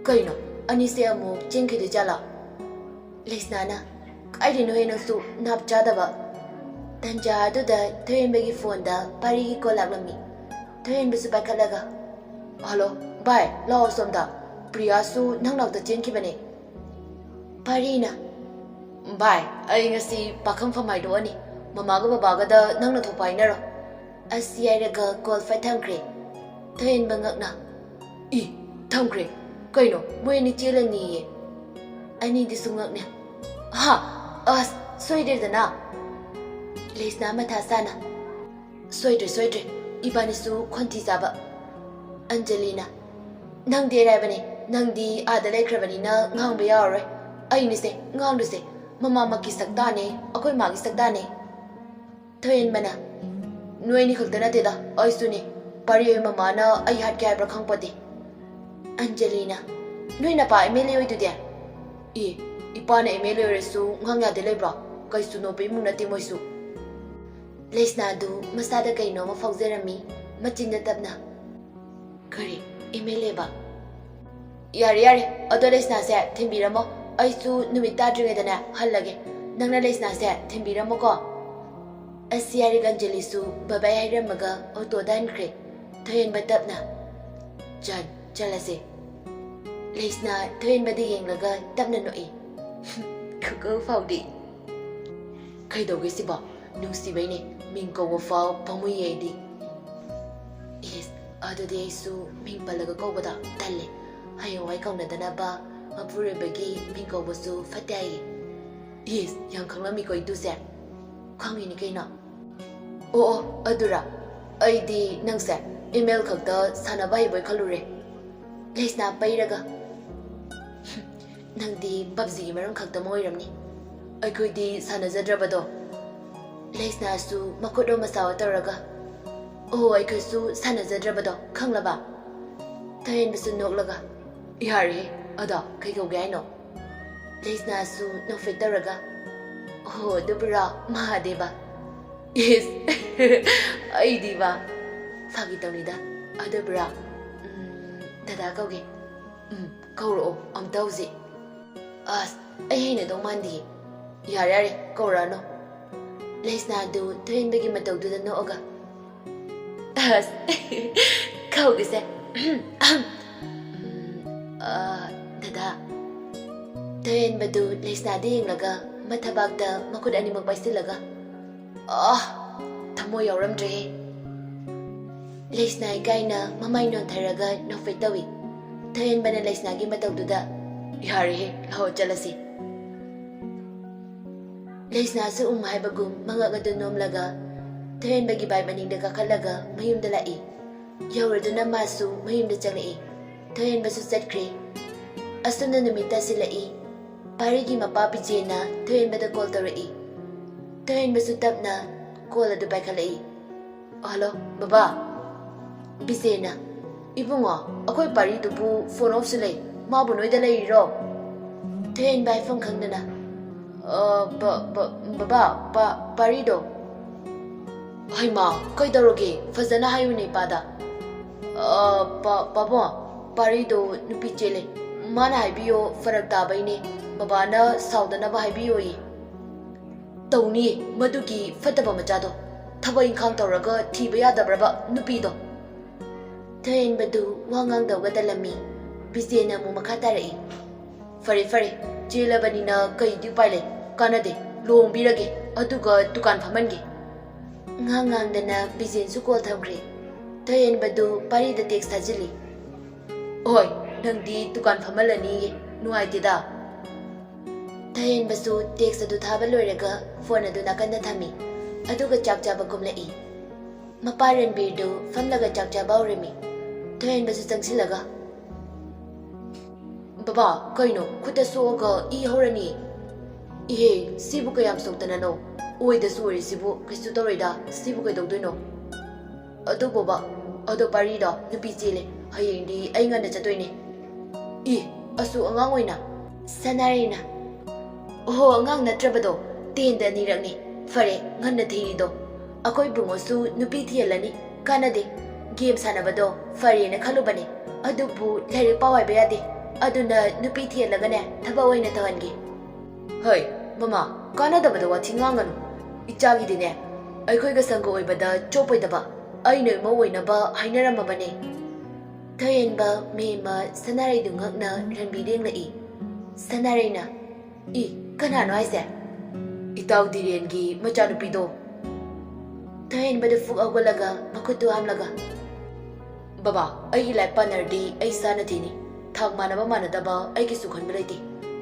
"ꯀꯩꯅꯣ, ꯑꯅꯤꯁꯦ ꯑꯃꯨꯛ ꯆꯦꯟꯈꯤꯗꯣꯏ ꯖꯥꯠꯂꯣ?" ꯂꯩꯁꯅꯥꯅ, "ꯀꯥꯏꯗꯩꯅꯣꯍꯦ ꯅꯪꯁꯨ, ꯅꯥꯞ ꯆꯥꯗꯕ!" ꯇꯟꯖꯥ ꯑꯗꯨꯗ ꯊꯣꯏꯍꯦꯟꯕꯒꯤ ꯐꯣꯟꯗ ꯄꯥꯔꯤꯒꯤ ꯀꯣꯜ ꯂꯥꯛꯂꯝꯃꯤ꯫ ꯊꯣꯏꯍꯦꯟꯕꯁꯨ ꯄꯥꯏꯈꯠꯂꯒ, "ꯍꯜꯂꯣ, ꯚꯥꯏ, ꯂꯥꯛꯑꯣ ꯁꯣꯝꯗ꯫ ꯄ꯭ꯔꯤꯌꯥꯁꯨ ꯅꯪ ꯅꯥꯛꯇ ꯆꯦꯟꯈꯤꯕꯅꯦ꯫" ꯄꯥꯔꯤꯅ, "ꯚꯥꯏ, ꯑꯩ ꯉꯁꯤ ꯄꯥꯈꯪꯐꯝ ꯍꯥꯏꯗꯣꯛꯑꯅꯤ꯫ ꯃꯃꯥꯒ ꯕꯕꯥꯒꯗ ꯅꯪꯅ ꯊꯣꯛꯄ ꯍꯥꯏꯅꯔꯣ꯫" ꯑꯁꯤ ꯍꯥꯏꯔꯒ ꯀꯣꯜ ꯐꯠ ꯊꯝꯈ꯭ꯔꯦ꯫ ꯊꯣꯏꯍꯦꯟꯕ ꯉꯛꯅ, "ꯏ, ꯊꯝꯈ꯭ꯔꯦ? ꯀꯩꯅꯣ, ꯃꯣꯏ ꯑꯅꯤ ꯆꯦꯜꯂꯅꯤꯌꯦ?" ꯑꯅꯤꯗꯨꯁꯨ ꯉꯛꯅ, "ꯍꯥ? ꯑꯁ, ꯁꯣꯏꯗ꯭ꯔꯦꯗꯅ!" ꯂꯩꯁꯅꯥ ꯃꯊꯥ ꯁꯥꯅ, "ꯁꯣꯏꯗ꯭ꯔꯦ, ꯁꯣꯏꯗ꯭ꯔꯦ꯫ ꯏꯕꯥꯅꯤꯁꯨ ꯈꯣꯟꯊꯤ ꯆꯥꯕ꯫" ꯑꯟꯖꯂꯤꯅ, "ꯅꯪꯗꯤ ꯑꯔꯥꯏꯕꯅꯦ꯫ ꯅꯪꯗꯤ ꯑꯥꯗ ꯂꯩꯈ꯭ꯔꯕꯅꯤꯅ ꯉꯥꯡꯕ ꯌꯥꯔꯔꯣꯏ꯫ ꯑꯩꯅꯤꯁꯦ ꯉꯥꯡꯗꯣꯏꯁꯦ꯫ ꯃꯃꯥꯃꯛꯀꯤ ꯁꯛꯇꯥꯅꯦ, ꯑꯩꯈꯣꯏ ꯃꯥꯒꯤ ꯁꯛꯇꯥꯅꯦ꯫" ꯊꯣꯏꯍꯦꯟꯕꯅ, "ꯅꯣꯏ ꯑꯅꯤ ꯈꯛꯇ ꯅꯠꯇꯦꯗ, ꯑꯩꯁꯨꯅꯦ꯫ ꯄꯥꯔꯤ ꯍꯣꯏ ꯃꯃꯥꯅ ꯑꯩ ꯍꯥꯠꯀꯦ ꯍꯥꯏꯕ꯭ꯔꯥ ꯈꯪꯄꯣꯠꯇꯦ꯫" ꯑꯟꯖꯂꯤꯅ, "ꯅꯣꯏ ꯅꯄꯥ ꯑꯦꯝ ꯑꯦꯜ ꯑꯦ ꯑꯣꯏꯗꯨꯗꯤ?" "ꯑꯦ, ꯏꯄꯥꯅ ꯑꯦꯝ ꯑꯦꯜ ꯑꯦ ꯑꯣꯏꯔꯁꯨ ꯉꯥꯡ ꯌꯥꯗꯦ ꯂꯩꯕ꯭ꯔꯣ? ꯀꯩꯁꯨ ꯅꯣꯞꯄ ꯏꯃꯨꯡ ꯅꯠꯇꯦ ꯃꯣꯏꯁꯨ꯫" ꯂꯩꯁꯅꯥꯗꯨ ꯃꯁꯥꯗ ꯀꯩꯅꯣ ꯑꯃ ꯐꯥꯎꯖꯔꯝꯃꯤ꯫ ꯃꯆꯤꯟꯗ ꯇꯞꯅ, "ꯀꯔꯤ? ꯑꯦꯝ ꯑꯦꯜ ꯑꯦꯕ?" "ꯌꯥꯔꯦ, ꯌꯥꯔꯦ, ꯑꯗꯣ ꯂꯩꯁꯅꯥꯁꯦ ꯊꯤꯟꯕꯤꯔꯝꯃꯣ꯫ ꯑꯩꯁꯨ ꯅꯨꯃꯤꯠ ꯇꯥꯗ꯭ꯔꯤꯉꯩꯗꯅꯦ ꯍꯜꯂꯒꯦ꯫ ꯅꯪꯅ ꯂꯩꯁꯅꯥꯁꯦ ꯊꯤꯟꯕꯤꯔꯝꯃꯣꯀꯣ꯫" ꯑꯁꯤ ꯍꯥꯏꯔꯒ ꯑꯟꯖꯂꯤꯁꯨ ꯕꯥꯏ ꯕꯥꯏ ꯍꯥꯏꯔꯝꯃꯒ ꯑꯣꯇꯣꯗ ꯍꯟꯈ꯭ꯔꯦ꯫ ꯊꯣꯏꯍꯦꯟꯕ ꯇꯞꯅ, "ꯆꯟ, ꯆꯠꯂꯁꯦ꯫" ꯂꯩꯁꯅꯥ ꯊꯣꯏꯍꯦꯟꯕꯗ ꯌꯦꯡꯂꯒ ꯇꯞꯅ ꯅꯣꯛꯏ꯫ "ꯈꯨꯀꯧ ꯐꯥꯎꯗꯤ꯫" "ꯀꯩꯗꯧꯒꯦ ꯁꯤꯕꯣ? ꯅꯨꯡꯁꯤꯕꯩꯅꯦ, ꯃꯤꯡ ꯀꯧꯕ ꯐꯥꯎ ꯄꯥꯝꯃꯨꯏꯌꯦ ꯑꯩꯗꯤ꯫" "ꯏꯁ, ꯑꯗꯨꯗꯤ ꯑꯩꯁꯨ ꯃꯤꯡ ꯄꯜꯂꯒ ꯀꯧꯕꯗꯣ ꯇꯜꯂꯦ꯫ ꯍꯌꯦꯡꯋꯥꯏ ꯀꯧꯅꯗꯅꯕ ꯃꯄꯨꯔꯣꯏꯕꯒꯤ ꯃꯤꯡ ꯀꯧꯕꯁꯨ ꯐꯠꯇꯦ ꯍꯥꯏꯌꯦ꯫" "ꯏꯁ, ꯌꯥꯝ ꯈꯪꯂꯝꯃꯤꯀꯣ ꯏꯇꯨꯁꯦ꯫" "ꯈꯪꯉꯤꯅꯤ ꯀꯩꯅꯣ꯫" "ꯑꯣ, ꯑꯣ, ꯑꯗꯨꯔꯥ? ꯑꯩꯗꯤ ꯅꯪꯁꯦ ꯑꯦꯝ ꯑꯦꯜ ꯈꯛꯇ ꯁꯥꯟꯅꯕ ꯍꯩꯕꯣꯏ ꯈꯜꯂꯨꯔꯦ꯫" ꯂꯩꯁꯅꯥ ꯄꯩꯔꯒ, "ꯅꯪꯗꯤ ꯄꯞꯖꯤꯒꯤ ꯃꯔꯝ ꯈꯛꯇ ꯑꯃ ꯑꯣꯏꯔꯝꯅꯤ꯫ ꯑꯩꯈꯣꯏꯗꯤ ꯁꯥꯟꯅꯖꯗ꯭ꯔꯕꯗꯣ꯫" ꯂꯩꯁꯅꯥꯁꯨ ꯃꯈꯨꯠ ꯑꯣ ꯃꯁꯥ ꯑꯣ ꯇꯧꯔꯒ, "ꯑꯣ, ꯑꯩꯈꯣꯏꯁꯨ ꯁꯥꯟꯅꯖꯗ꯭ꯔꯕꯗꯣ, ꯈꯪꯂꯕ?" ꯊꯣꯏꯍꯦꯟꯕꯁꯨ ꯅꯣꯛꯂꯒ, "ꯌꯥꯔꯦꯍꯦ, ꯑꯗꯣ ꯀꯩ ꯀꯧꯒꯦ ꯍꯥꯏꯅꯣ?" ꯂꯩꯁꯅꯥꯁꯨ ꯅꯣꯛꯐꯦꯠ ꯇꯧꯔꯒ, "ꯑꯣ, ꯑꯗꯨꯕꯨꯔꯣ, ꯃꯍꯥꯗꯦꯕ꯫" "ꯏꯁ, ꯑꯩꯗꯤꯕ꯫" "ꯐꯥꯒꯤ ꯇꯧꯅꯤꯗ꯫ ꯑꯗꯨꯕꯨꯔꯣ, ꯎꯝ, ꯗꯗꯥ ꯀꯧꯒꯦ꯫" "ꯎꯝ, ꯀꯧꯔꯛꯑꯣ ꯑꯝꯇ ꯍꯧꯖꯤꯛ꯫" "ꯑꯁ, ꯑꯩ ꯍꯩꯅꯗꯧ ꯃꯥꯟꯗꯤꯌꯦ꯫" "ꯌꯥꯔꯦ, ꯌꯥꯔꯦ, ꯀꯧꯔꯛꯑꯅꯨ꯫" ꯂꯩꯁꯅꯥꯗꯨ ꯊꯣꯏꯍꯦꯟꯕꯒꯤ ꯃꯇꯧꯗꯨꯗ ꯅꯣꯛꯑꯒ, "ꯑꯁ, ꯀꯧꯒꯦꯁꯦ꯫ ꯎꯝ, ꯑ, ꯗꯗꯥ꯫" ꯊꯣꯏꯍꯦꯟꯕꯗꯨ ꯂꯩꯁꯅꯥꯗ ꯌꯦꯡꯂꯒ ꯃꯊꯕꯥꯛꯇ ꯃꯈꯨꯠ ꯑꯅꯤꯃꯛ ꯄꯥꯏꯁꯤꯜꯂꯒ, "ꯑ, ꯊꯃꯣꯏ ꯌꯥꯎꯔꯝꯗ꯭ꯔꯦꯍꯦ꯫" ꯂꯩꯁꯅꯥ ꯏꯀꯥꯏꯅ ꯃꯃꯥꯏ ꯅꯣꯟꯊꯔꯒ ꯅꯣꯛꯐꯦꯠ ꯇꯧꯏ꯫ ꯊꯣꯏꯍꯦꯟꯕꯅ ꯂꯩꯁꯅꯥꯒꯤ ꯃꯇꯧꯗꯨꯗ, "ꯌꯥꯔꯦꯍꯦ, ꯂꯥꯛꯑꯣ ꯆꯠꯂꯁꯤ꯫" ꯂꯩꯁꯅꯥꯁꯨ ꯎꯝ ꯍꯥꯏꯕꯒꯨꯝ ꯃꯉꯛ ꯑꯗꯨ ꯅꯣꯝꯂꯒ ꯊꯣꯏꯍꯦꯟꯕꯒꯤ ꯕꯥꯏꯛ ꯃꯅꯤꯡꯗ ꯀꯥꯈꯠꯂꯒ ꯃꯌꯨꯝꯗ ꯂꯥꯛꯏ꯫ ꯌꯧꯔꯗꯨꯅ ꯃꯥꯁꯨ ꯃꯌꯨꯝꯗ ꯆꯪꯂꯛꯏ꯫ ꯊꯣꯏꯍꯦꯟꯕꯁꯨ ꯆꯠꯈ꯭ꯔꯦ꯫ ꯑꯁꯨꯝꯅ ꯅꯨꯃꯤꯠ ꯇꯥꯁꯤꯜꯂꯛꯏ꯫ ꯄꯥꯔꯤꯒꯤ ꯃꯄꯥ ꯕꯤꯖꯦꯅ ꯊꯣꯏꯍꯦꯟꯕꯗ ꯀꯣꯜ ꯇꯧꯔꯛꯏ꯫ ꯊꯣꯏꯍꯦꯟꯕꯁꯨ ꯇꯞꯅ ꯀꯣꯜ ꯑꯗꯨ ꯄꯥꯏꯈꯠꯂꯛꯏ꯫ "ꯍꯜꯂꯣ, ꯕꯕꯥ꯫" ꯕꯤꯖꯦꯅ, "ꯏꯕꯨꯡꯉꯣ, ꯑꯩꯈꯣꯏ ꯄꯥꯔꯤꯗꯨꯕꯨ ꯐꯣꯟ ꯑꯣꯐꯁꯨ ꯂꯩ, ꯃꯥꯕꯨ ꯅꯣꯏꯗ ꯂꯩꯔꯤꯔꯣ?" ꯊꯣꯏꯍꯦꯟꯕ ꯍꯥꯏꯐꯝ ꯈꯪꯗꯅ, "ꯑ, ꯕ-, ꯕ-, ꯕꯕꯥ, ꯄꯥ-, ꯄꯥꯔꯤꯗꯣ?" ꯍꯩꯃꯥ, ꯀꯩꯗꯧꯔꯒꯦ? ꯐꯖꯅ ꯍꯥꯏꯌꯨꯅꯦ ꯏꯄꯥꯗ꯫ "ꯑ, ꯄꯥ-, ꯄꯥꯕꯨꯡ, ꯄꯥꯔꯤꯗꯣ ꯅꯨꯄꯤ ꯆꯦꯜꯂꯦ꯫ ꯃꯥꯅ ꯍꯥꯏꯕꯤꯌꯣ, ꯐꯔꯛ ꯇꯥꯕꯩꯅꯦ꯫ ꯕꯕꯥꯅ ꯁꯥꯎꯗꯅꯕ ꯍꯥꯏꯕꯤꯌꯣꯌꯦ꯫" "ꯇꯧꯅꯤꯌꯦ, ꯃꯗꯨꯒꯤ ꯐꯠꯇꯕ ꯃꯆꯥꯗꯣ꯫ ꯊꯕꯛ ꯏꯪꯈꯥꯡ ꯇꯧꯔꯒ ꯊꯤꯕ ꯌꯥꯗꯕ꯭ꯔꯕ ꯅꯨꯄꯤꯗꯣ?" ꯊꯣꯏꯍꯦꯟꯕꯗꯨ ꯋꯥ ꯉꯥꯡꯗꯧꯒ ꯇꯜꯂꯝꯃꯤ꯫ ꯕꯤꯖꯦꯟꯅ ꯑꯃꯨꯛ ꯃꯈꯥ ꯇꯥꯔꯛꯏ꯫ "ꯐꯔꯦ, ꯐꯔꯦ, ꯆꯦꯜꯂꯕꯅꯤꯅ ꯀꯩꯗꯤ ꯎꯄꯥꯏ ꯂꯩ? ꯀꯥꯟꯅꯗꯦ, ꯂꯨꯍꯣꯡꯕꯤꯔꯒꯦ, ꯑꯗꯨꯒ ꯗꯨꯀꯥꯟ ꯐꯝꯍꯟꯒꯦ꯫" ꯉꯥꯡ ꯉꯥꯡꯗꯅ ꯕꯤꯖꯦꯟꯁꯨ ꯀꯣꯜ ꯊꯝꯈ꯭ꯔꯦ꯫ ꯊꯣꯏꯍꯦꯟꯕꯗꯨ ꯄꯥꯔꯤꯗ ꯇꯦꯛꯁ ꯊꯥꯖꯤꯜꯂꯤ꯫ "ꯍꯣꯏ, ꯅꯪꯗꯤ ꯗꯨꯀꯥꯟ ꯐꯝꯍꯜꯂꯅꯤꯌꯦ, ꯅꯨꯡꯉꯥꯏꯇꯦꯗ꯫" ꯊꯣꯏꯍꯦꯟꯕꯁꯨ ꯇꯦꯛꯁ ꯑꯗꯨ ꯊꯥꯕ ꯂꯣꯏꯔꯒ ꯐꯣꯟ ꯑꯗꯨ ꯅꯥꯀꯟꯗ ꯊꯝꯃꯤ, ꯑꯗꯨꯒ ꯆꯥꯛ ꯆꯥꯕ ꯀꯨꯝꯂꯛꯏ꯫ ꯃꯄꯥ ꯔꯟꯕꯤꯔꯗꯨ ꯐꯝꯂꯒ ꯆꯥꯛ ꯆꯥꯕ ꯍꯧꯔꯝꯃꯤ꯫ ꯊꯣꯏꯍꯦꯟꯕꯁꯨ ꯆꯪꯁꯤꯜꯂꯒ, "ꯕꯕꯥ, ꯀꯩꯅꯣ? ꯈꯨꯠꯇ ꯁꯣꯛꯑꯒ ꯏ ꯍꯧꯔꯅꯤ꯫" "ꯏꯍꯦ, ꯁꯤꯕꯨ ꯀꯌꯥꯝ ꯁꯣꯛꯇꯅꯅꯣ? ꯑꯣꯏꯗꯁꯨ ꯑꯣꯏꯔꯤꯁꯤꯕꯨ, ꯀꯩꯁꯨ ꯇꯧꯔꯣꯏꯗ, ꯁꯤꯕꯨ ꯀꯩꯗꯧꯗꯣꯏꯅꯣ?" "ꯑꯗꯨ ꯕꯕꯥ, ꯑꯗꯣ ꯄꯥꯔꯤꯗꯣ ꯅꯨꯄꯤ ꯆꯦꯜꯂꯦ, ꯍꯌꯦꯡꯗꯤ ꯑꯩ ꯉꯟꯅ ꯆꯠꯇꯣꯏꯅꯦ꯫" "ꯏ, ꯑꯁꯨꯛ ꯑꯉꯥꯡ ꯑꯣꯏꯅ?" ꯁꯅꯥꯔꯩꯅ, "ꯑꯣꯍꯣ, ꯑꯉꯥꯡ ꯅꯠꯇ꯭ꯔꯕꯗꯣ, ꯇꯦꯟꯗ ꯑꯅꯤꯔꯛꯅꯤ꯫ ꯐꯔꯦ, ꯉꯟꯅ ꯊꯤꯔꯤꯗꯣ꯫ ꯑꯩꯈꯣꯏ ꯕꯨꯡꯉꯣꯁꯨ ꯅꯨꯄꯤ ꯊꯤꯍꯜꯂꯅꯤ꯫ ꯀꯥꯟꯅꯗꯦ, ꯒꯦꯝ ꯁꯥꯟꯅꯕꯗꯣ ꯐꯔꯦꯅ ꯈꯜꯂꯨꯕꯅꯦ, ꯑꯗꯨꯕꯨ ꯂꯥꯏꯔꯤꯛ ꯄꯥꯎ ꯍꯥꯏꯕ ꯌꯥꯗꯦ꯫ ꯑꯗꯨꯅ ꯅꯨꯄꯤ ꯊꯤꯍꯜꯂꯒꯅꯦ, ꯊꯕꯛ ꯑꯣꯏꯅ ꯇꯧꯍꯟꯒꯦ꯫" "ꯍꯩ, ꯃꯃꯥ, ꯀꯥꯟꯅꯗꯕꯗ ꯋꯥꯊꯤ ꯉꯥꯡꯒꯅꯨ꯫ ꯏꯆꯥꯒꯤꯗꯤꯅꯦ, ꯑꯩꯈꯣꯏꯒ ꯁꯪꯒ ꯑꯣꯏꯕꯗ ꯆꯣꯞꯄꯣꯏꯗꯕ ꯑꯩꯅ ꯏꯃꯧ ꯑꯣꯏꯅꯕ ꯍꯥꯏꯅꯔꯝꯃꯕꯅꯦ꯫" ꯊꯣꯏꯍꯦꯟꯕ ꯃꯦꯝꯃ ꯁꯅꯥꯔꯩꯗꯨ ꯉꯛꯅ ꯔꯟꯕꯤꯔ ꯌꯦꯡꯂꯛꯏ꯫ ꯁꯅꯥꯔꯩꯅ, "ꯏ, ꯀꯅꯥꯅꯣ ꯍꯥꯏꯁꯦ?" "ꯏꯇꯥꯎ ꯙꯤꯔꯦꯟꯒꯤ ꯃꯆꯥꯅꯨꯄꯤꯗꯣ꯫" ꯊꯣꯏꯍꯦꯟꯕꯗꯨ ꯐꯨꯛ ꯍꯧꯒꯠꯂꯒ ꯃꯈꯨꯠꯇꯨ ꯍꯥꯝꯂꯒ, "ꯕꯕꯥ, ꯑꯩꯒꯤ ꯂꯥꯏꯐ ꯄꯥꯔꯠꯅꯔꯗꯤ ꯑꯩ ꯏꯁꯥꯅ ꯊꯤꯅꯤ꯫ ꯊꯥꯛ ꯃꯥꯟꯅꯕ ꯃꯥꯟꯅꯗꯕ ꯑꯩꯒꯤꯁꯨ ꯈꯟꯕ ꯂꯩꯇꯦ꯫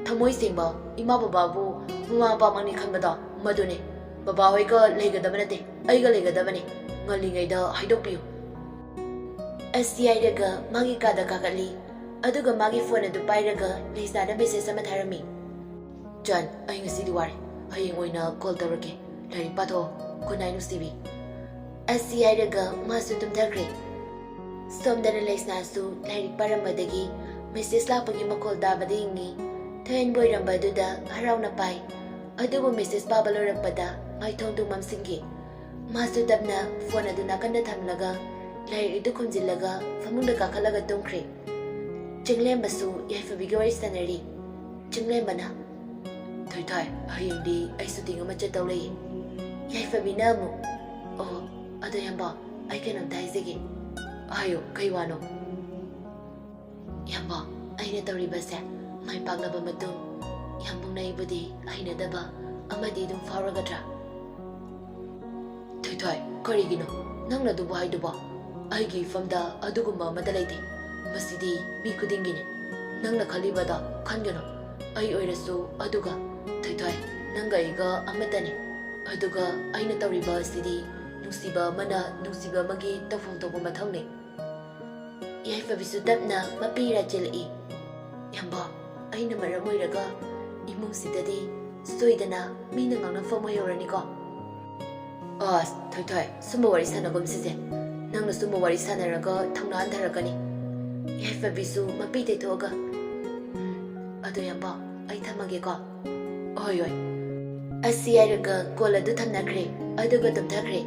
ꯊꯃꯣꯏ ꯁꯦꯡꯕ ꯏꯃꯥ ꯕꯕꯥꯕꯨ ꯃꯃꯥ ꯃꯄꯥꯃꯛꯅꯤ ꯈꯟꯕꯗꯣ ꯃꯗꯨꯅꯤ꯫ ꯕꯕꯥ ꯍꯣꯏꯒ ꯂꯩꯒꯗꯕ ꯅꯠꯇꯦ, ꯑꯩꯒ ꯂꯩꯒꯗꯕꯅꯤ꯫ ꯉꯜꯂꯤꯉꯩꯗ ꯍꯥꯏꯗꯣꯛꯄꯤꯌꯨ꯫" ꯑꯁꯤ ꯍꯥꯏꯔꯒ ꯃꯥꯒꯤ ꯀꯥꯗ ꯀꯥꯈꯠꯂꯤ꯫ ꯑꯗꯨꯒ ꯃꯥꯒꯤ ꯐꯣꯟ ꯑꯗꯨ ꯄꯥꯏꯔꯒ ꯂꯩꯁꯥꯗ ꯃꯦꯁꯦꯖ ꯑꯃ ꯊꯥꯔꯝꯃꯤ꯫ "ꯖꯥꯟ, ꯑꯩ ꯉꯁꯤꯗꯤ ꯋꯥꯔꯦ꯫ ꯍꯌꯦꯡ ꯑꯣꯏꯅ ꯀꯣꯜ ꯇꯧꯔꯛꯀꯦ꯫ ꯂꯥꯏꯔꯤꯛ ꯄꯥꯊꯣꯛꯑꯣ꯫ ꯒꯨꯗ ꯅꯥꯏꯠ, ꯅꯨꯡꯁꯤꯕꯤ꯫" ꯑꯁꯤ ꯍꯥꯏꯔꯒ ꯃꯥꯁꯨ ꯇꯨꯝꯊꯈ꯭ꯔꯦ꯫ ꯁꯣꯝꯗꯅ ꯂꯩꯁꯅꯥꯁꯨ ꯂꯥꯏꯔꯤꯛ ꯄꯥꯔꯝꯕꯗꯒꯤ ꯃꯦꯁꯦꯖ ꯂꯥꯛꯄꯒꯤ ꯃꯈꯣꯜ ꯇꯥꯕꯗ ꯌꯦꯡꯉꯤ꯫ ꯊꯣꯏꯍꯦꯟꯕ ꯑꯣꯏꯔꯝꯕ ꯑꯗꯨꯗ ꯍꯔꯥꯎꯅ ꯄꯥꯏ꯫ ꯑꯗꯨꯕꯨ ꯃꯦꯁꯦꯖ ꯄꯥꯕ ꯂꯣꯏꯔꯛꯄꯗ ꯃꯥꯏꯊꯣꯡꯗꯨ ꯃꯝꯁꯤꯟꯈꯤ꯫ ꯃꯥꯁꯨ ꯇꯞꯅ ꯐꯣꯟ ꯑꯗꯨ ꯅꯥꯀꯟꯗ ꯊꯝꯂꯒ ꯂꯥꯏꯔꯤꯛ ꯑꯗꯨ ꯈꯨꯝꯖꯤꯜꯂꯒ ꯐꯃꯨꯡꯗ ꯀꯥꯈꯠꯂꯒ ꯇꯨꯝꯈ꯭ꯔꯦ꯫ ꯆꯤꯡꯂꯦꯝꯕꯁꯨ ꯌꯥꯏꯐꯕꯤꯒ ꯋꯥꯔꯤ ꯁꯥꯟꯅꯔꯤ꯫ ꯆꯤꯡꯂꯦꯝꯕꯅ, "ꯊꯣꯏꯊꯣꯏ, ꯍꯌꯦꯡꯗꯤ ꯑꯩ ꯁꯨꯇꯤꯡ ꯑꯃ ꯆꯠꯇꯧ ꯂꯩꯌꯦ꯫" ꯌꯥꯏꯐꯕꯤꯅ ꯑꯃꯨꯛ, "ꯑꯣ, ꯑꯗꯣ ꯌꯥꯝꯕ, ꯑꯩ ꯀꯩꯅꯣꯝꯇ ꯍꯥꯏꯖꯒꯦ꯫" "ꯍꯥꯏꯌꯣ, ꯀꯩ ꯋꯥꯅꯣ?" "ꯌꯥꯝꯕ, ꯑꯩꯅ ꯇꯧꯔꯤꯕꯁꯦ ꯃꯥꯏ ꯄꯥꯛꯂꯕ ꯃꯇꯨꯡ ꯌꯥꯝꯕꯨꯡꯅ ꯑꯩꯕꯨꯗꯤ ꯍꯩꯅꯗꯕ ꯑꯃꯗꯤ ꯑꯗꯨꯝ ꯐꯥꯎꯔꯒꯗ꯭ꯔꯥ?" "ꯊꯣꯏꯊꯣꯏ, ꯀꯔꯤꯒꯤꯅꯣ ꯅꯪꯅ ꯑꯗꯨꯕꯨ ꯍꯥꯏꯗꯨꯕꯣ? ꯑꯩꯒꯤ ꯏꯐꯝꯗ ꯑꯗꯨꯒꯨꯝꯕ ꯑꯃꯠꯇ ꯂꯩꯇꯦ꯫ ꯃꯁꯤꯗꯤ ꯃꯤ ꯈꯨꯗꯤꯡꯒꯤꯅꯤ꯫ ꯅꯪꯅ ꯈꯜꯂꯤꯕꯗꯣ ꯈꯟꯒꯅꯨ꯫ ꯑꯩ ꯑꯣꯏꯔꯁꯨ ꯑꯗꯨꯒ ꯊꯣꯏꯊꯣꯏ, ꯅꯪꯒ ꯑꯩꯒ ꯑꯃꯠꯇꯅꯤ꯫ ꯑꯗꯨꯒ ꯑꯩꯅ ꯇꯧꯔꯤꯕ ꯑꯁꯤꯗꯤ ꯅꯨꯡꯁꯤꯕ ꯑꯃꯅ ꯅꯨꯡꯁꯤꯕ ꯑꯃꯒꯤ ꯇꯧꯐꯝ ꯊꯣꯛꯄ ꯃꯊꯧꯅꯤ꯫" ꯌꯥꯏꯐꯕꯤꯁꯨ ꯇꯞꯅ ꯃꯄꯤ ꯏꯔꯥ ꯆꯦꯜꯂꯛꯏ꯫ "ꯌꯥꯝꯕ, ꯑꯩꯅ ꯃꯔꯝ ꯑꯣꯏꯔꯒ ꯏꯃꯨꯡꯁꯤꯗꯗꯤ ꯁꯣꯏꯗꯅ ꯃꯤꯅ ꯉꯥꯡꯅꯐꯝ ꯑꯣꯏꯍꯧꯔꯅꯤꯀꯣ?" "ꯑꯁ, ꯊꯣꯏꯊꯣꯏ, ꯁꯨꯝꯕ ꯋꯥꯔꯤ ꯁꯥꯟꯅꯒꯨꯝꯁꯤꯁꯦ꯫ ꯅꯪꯅ ꯁꯨꯝꯕ ꯋꯥꯔꯤ ꯁꯥꯟꯅꯔꯒ ꯊꯧꯅꯥ ꯍꯟꯊꯔꯛꯀꯅꯤ꯫" ꯌꯥꯏꯐꯕꯤꯁꯨ ꯃꯄꯤ ꯇꯩꯊꯣꯛꯑꯒ, "ꯎꯝ, ꯑꯗꯣ ꯌꯥꯝꯕ, ꯑꯩ ꯊꯝꯃꯒꯦꯀꯣ꯫" "ꯍꯣꯏ, ꯍꯣꯏ꯫" ꯑꯁꯤ ꯍꯥꯏꯔꯒ ꯀꯣꯜ ꯑꯗꯨ ꯊꯝꯅꯈ꯭ꯔꯦ, ꯑꯗꯨꯒ ꯇꯨꯝꯊꯈ꯭ꯔꯦ꯫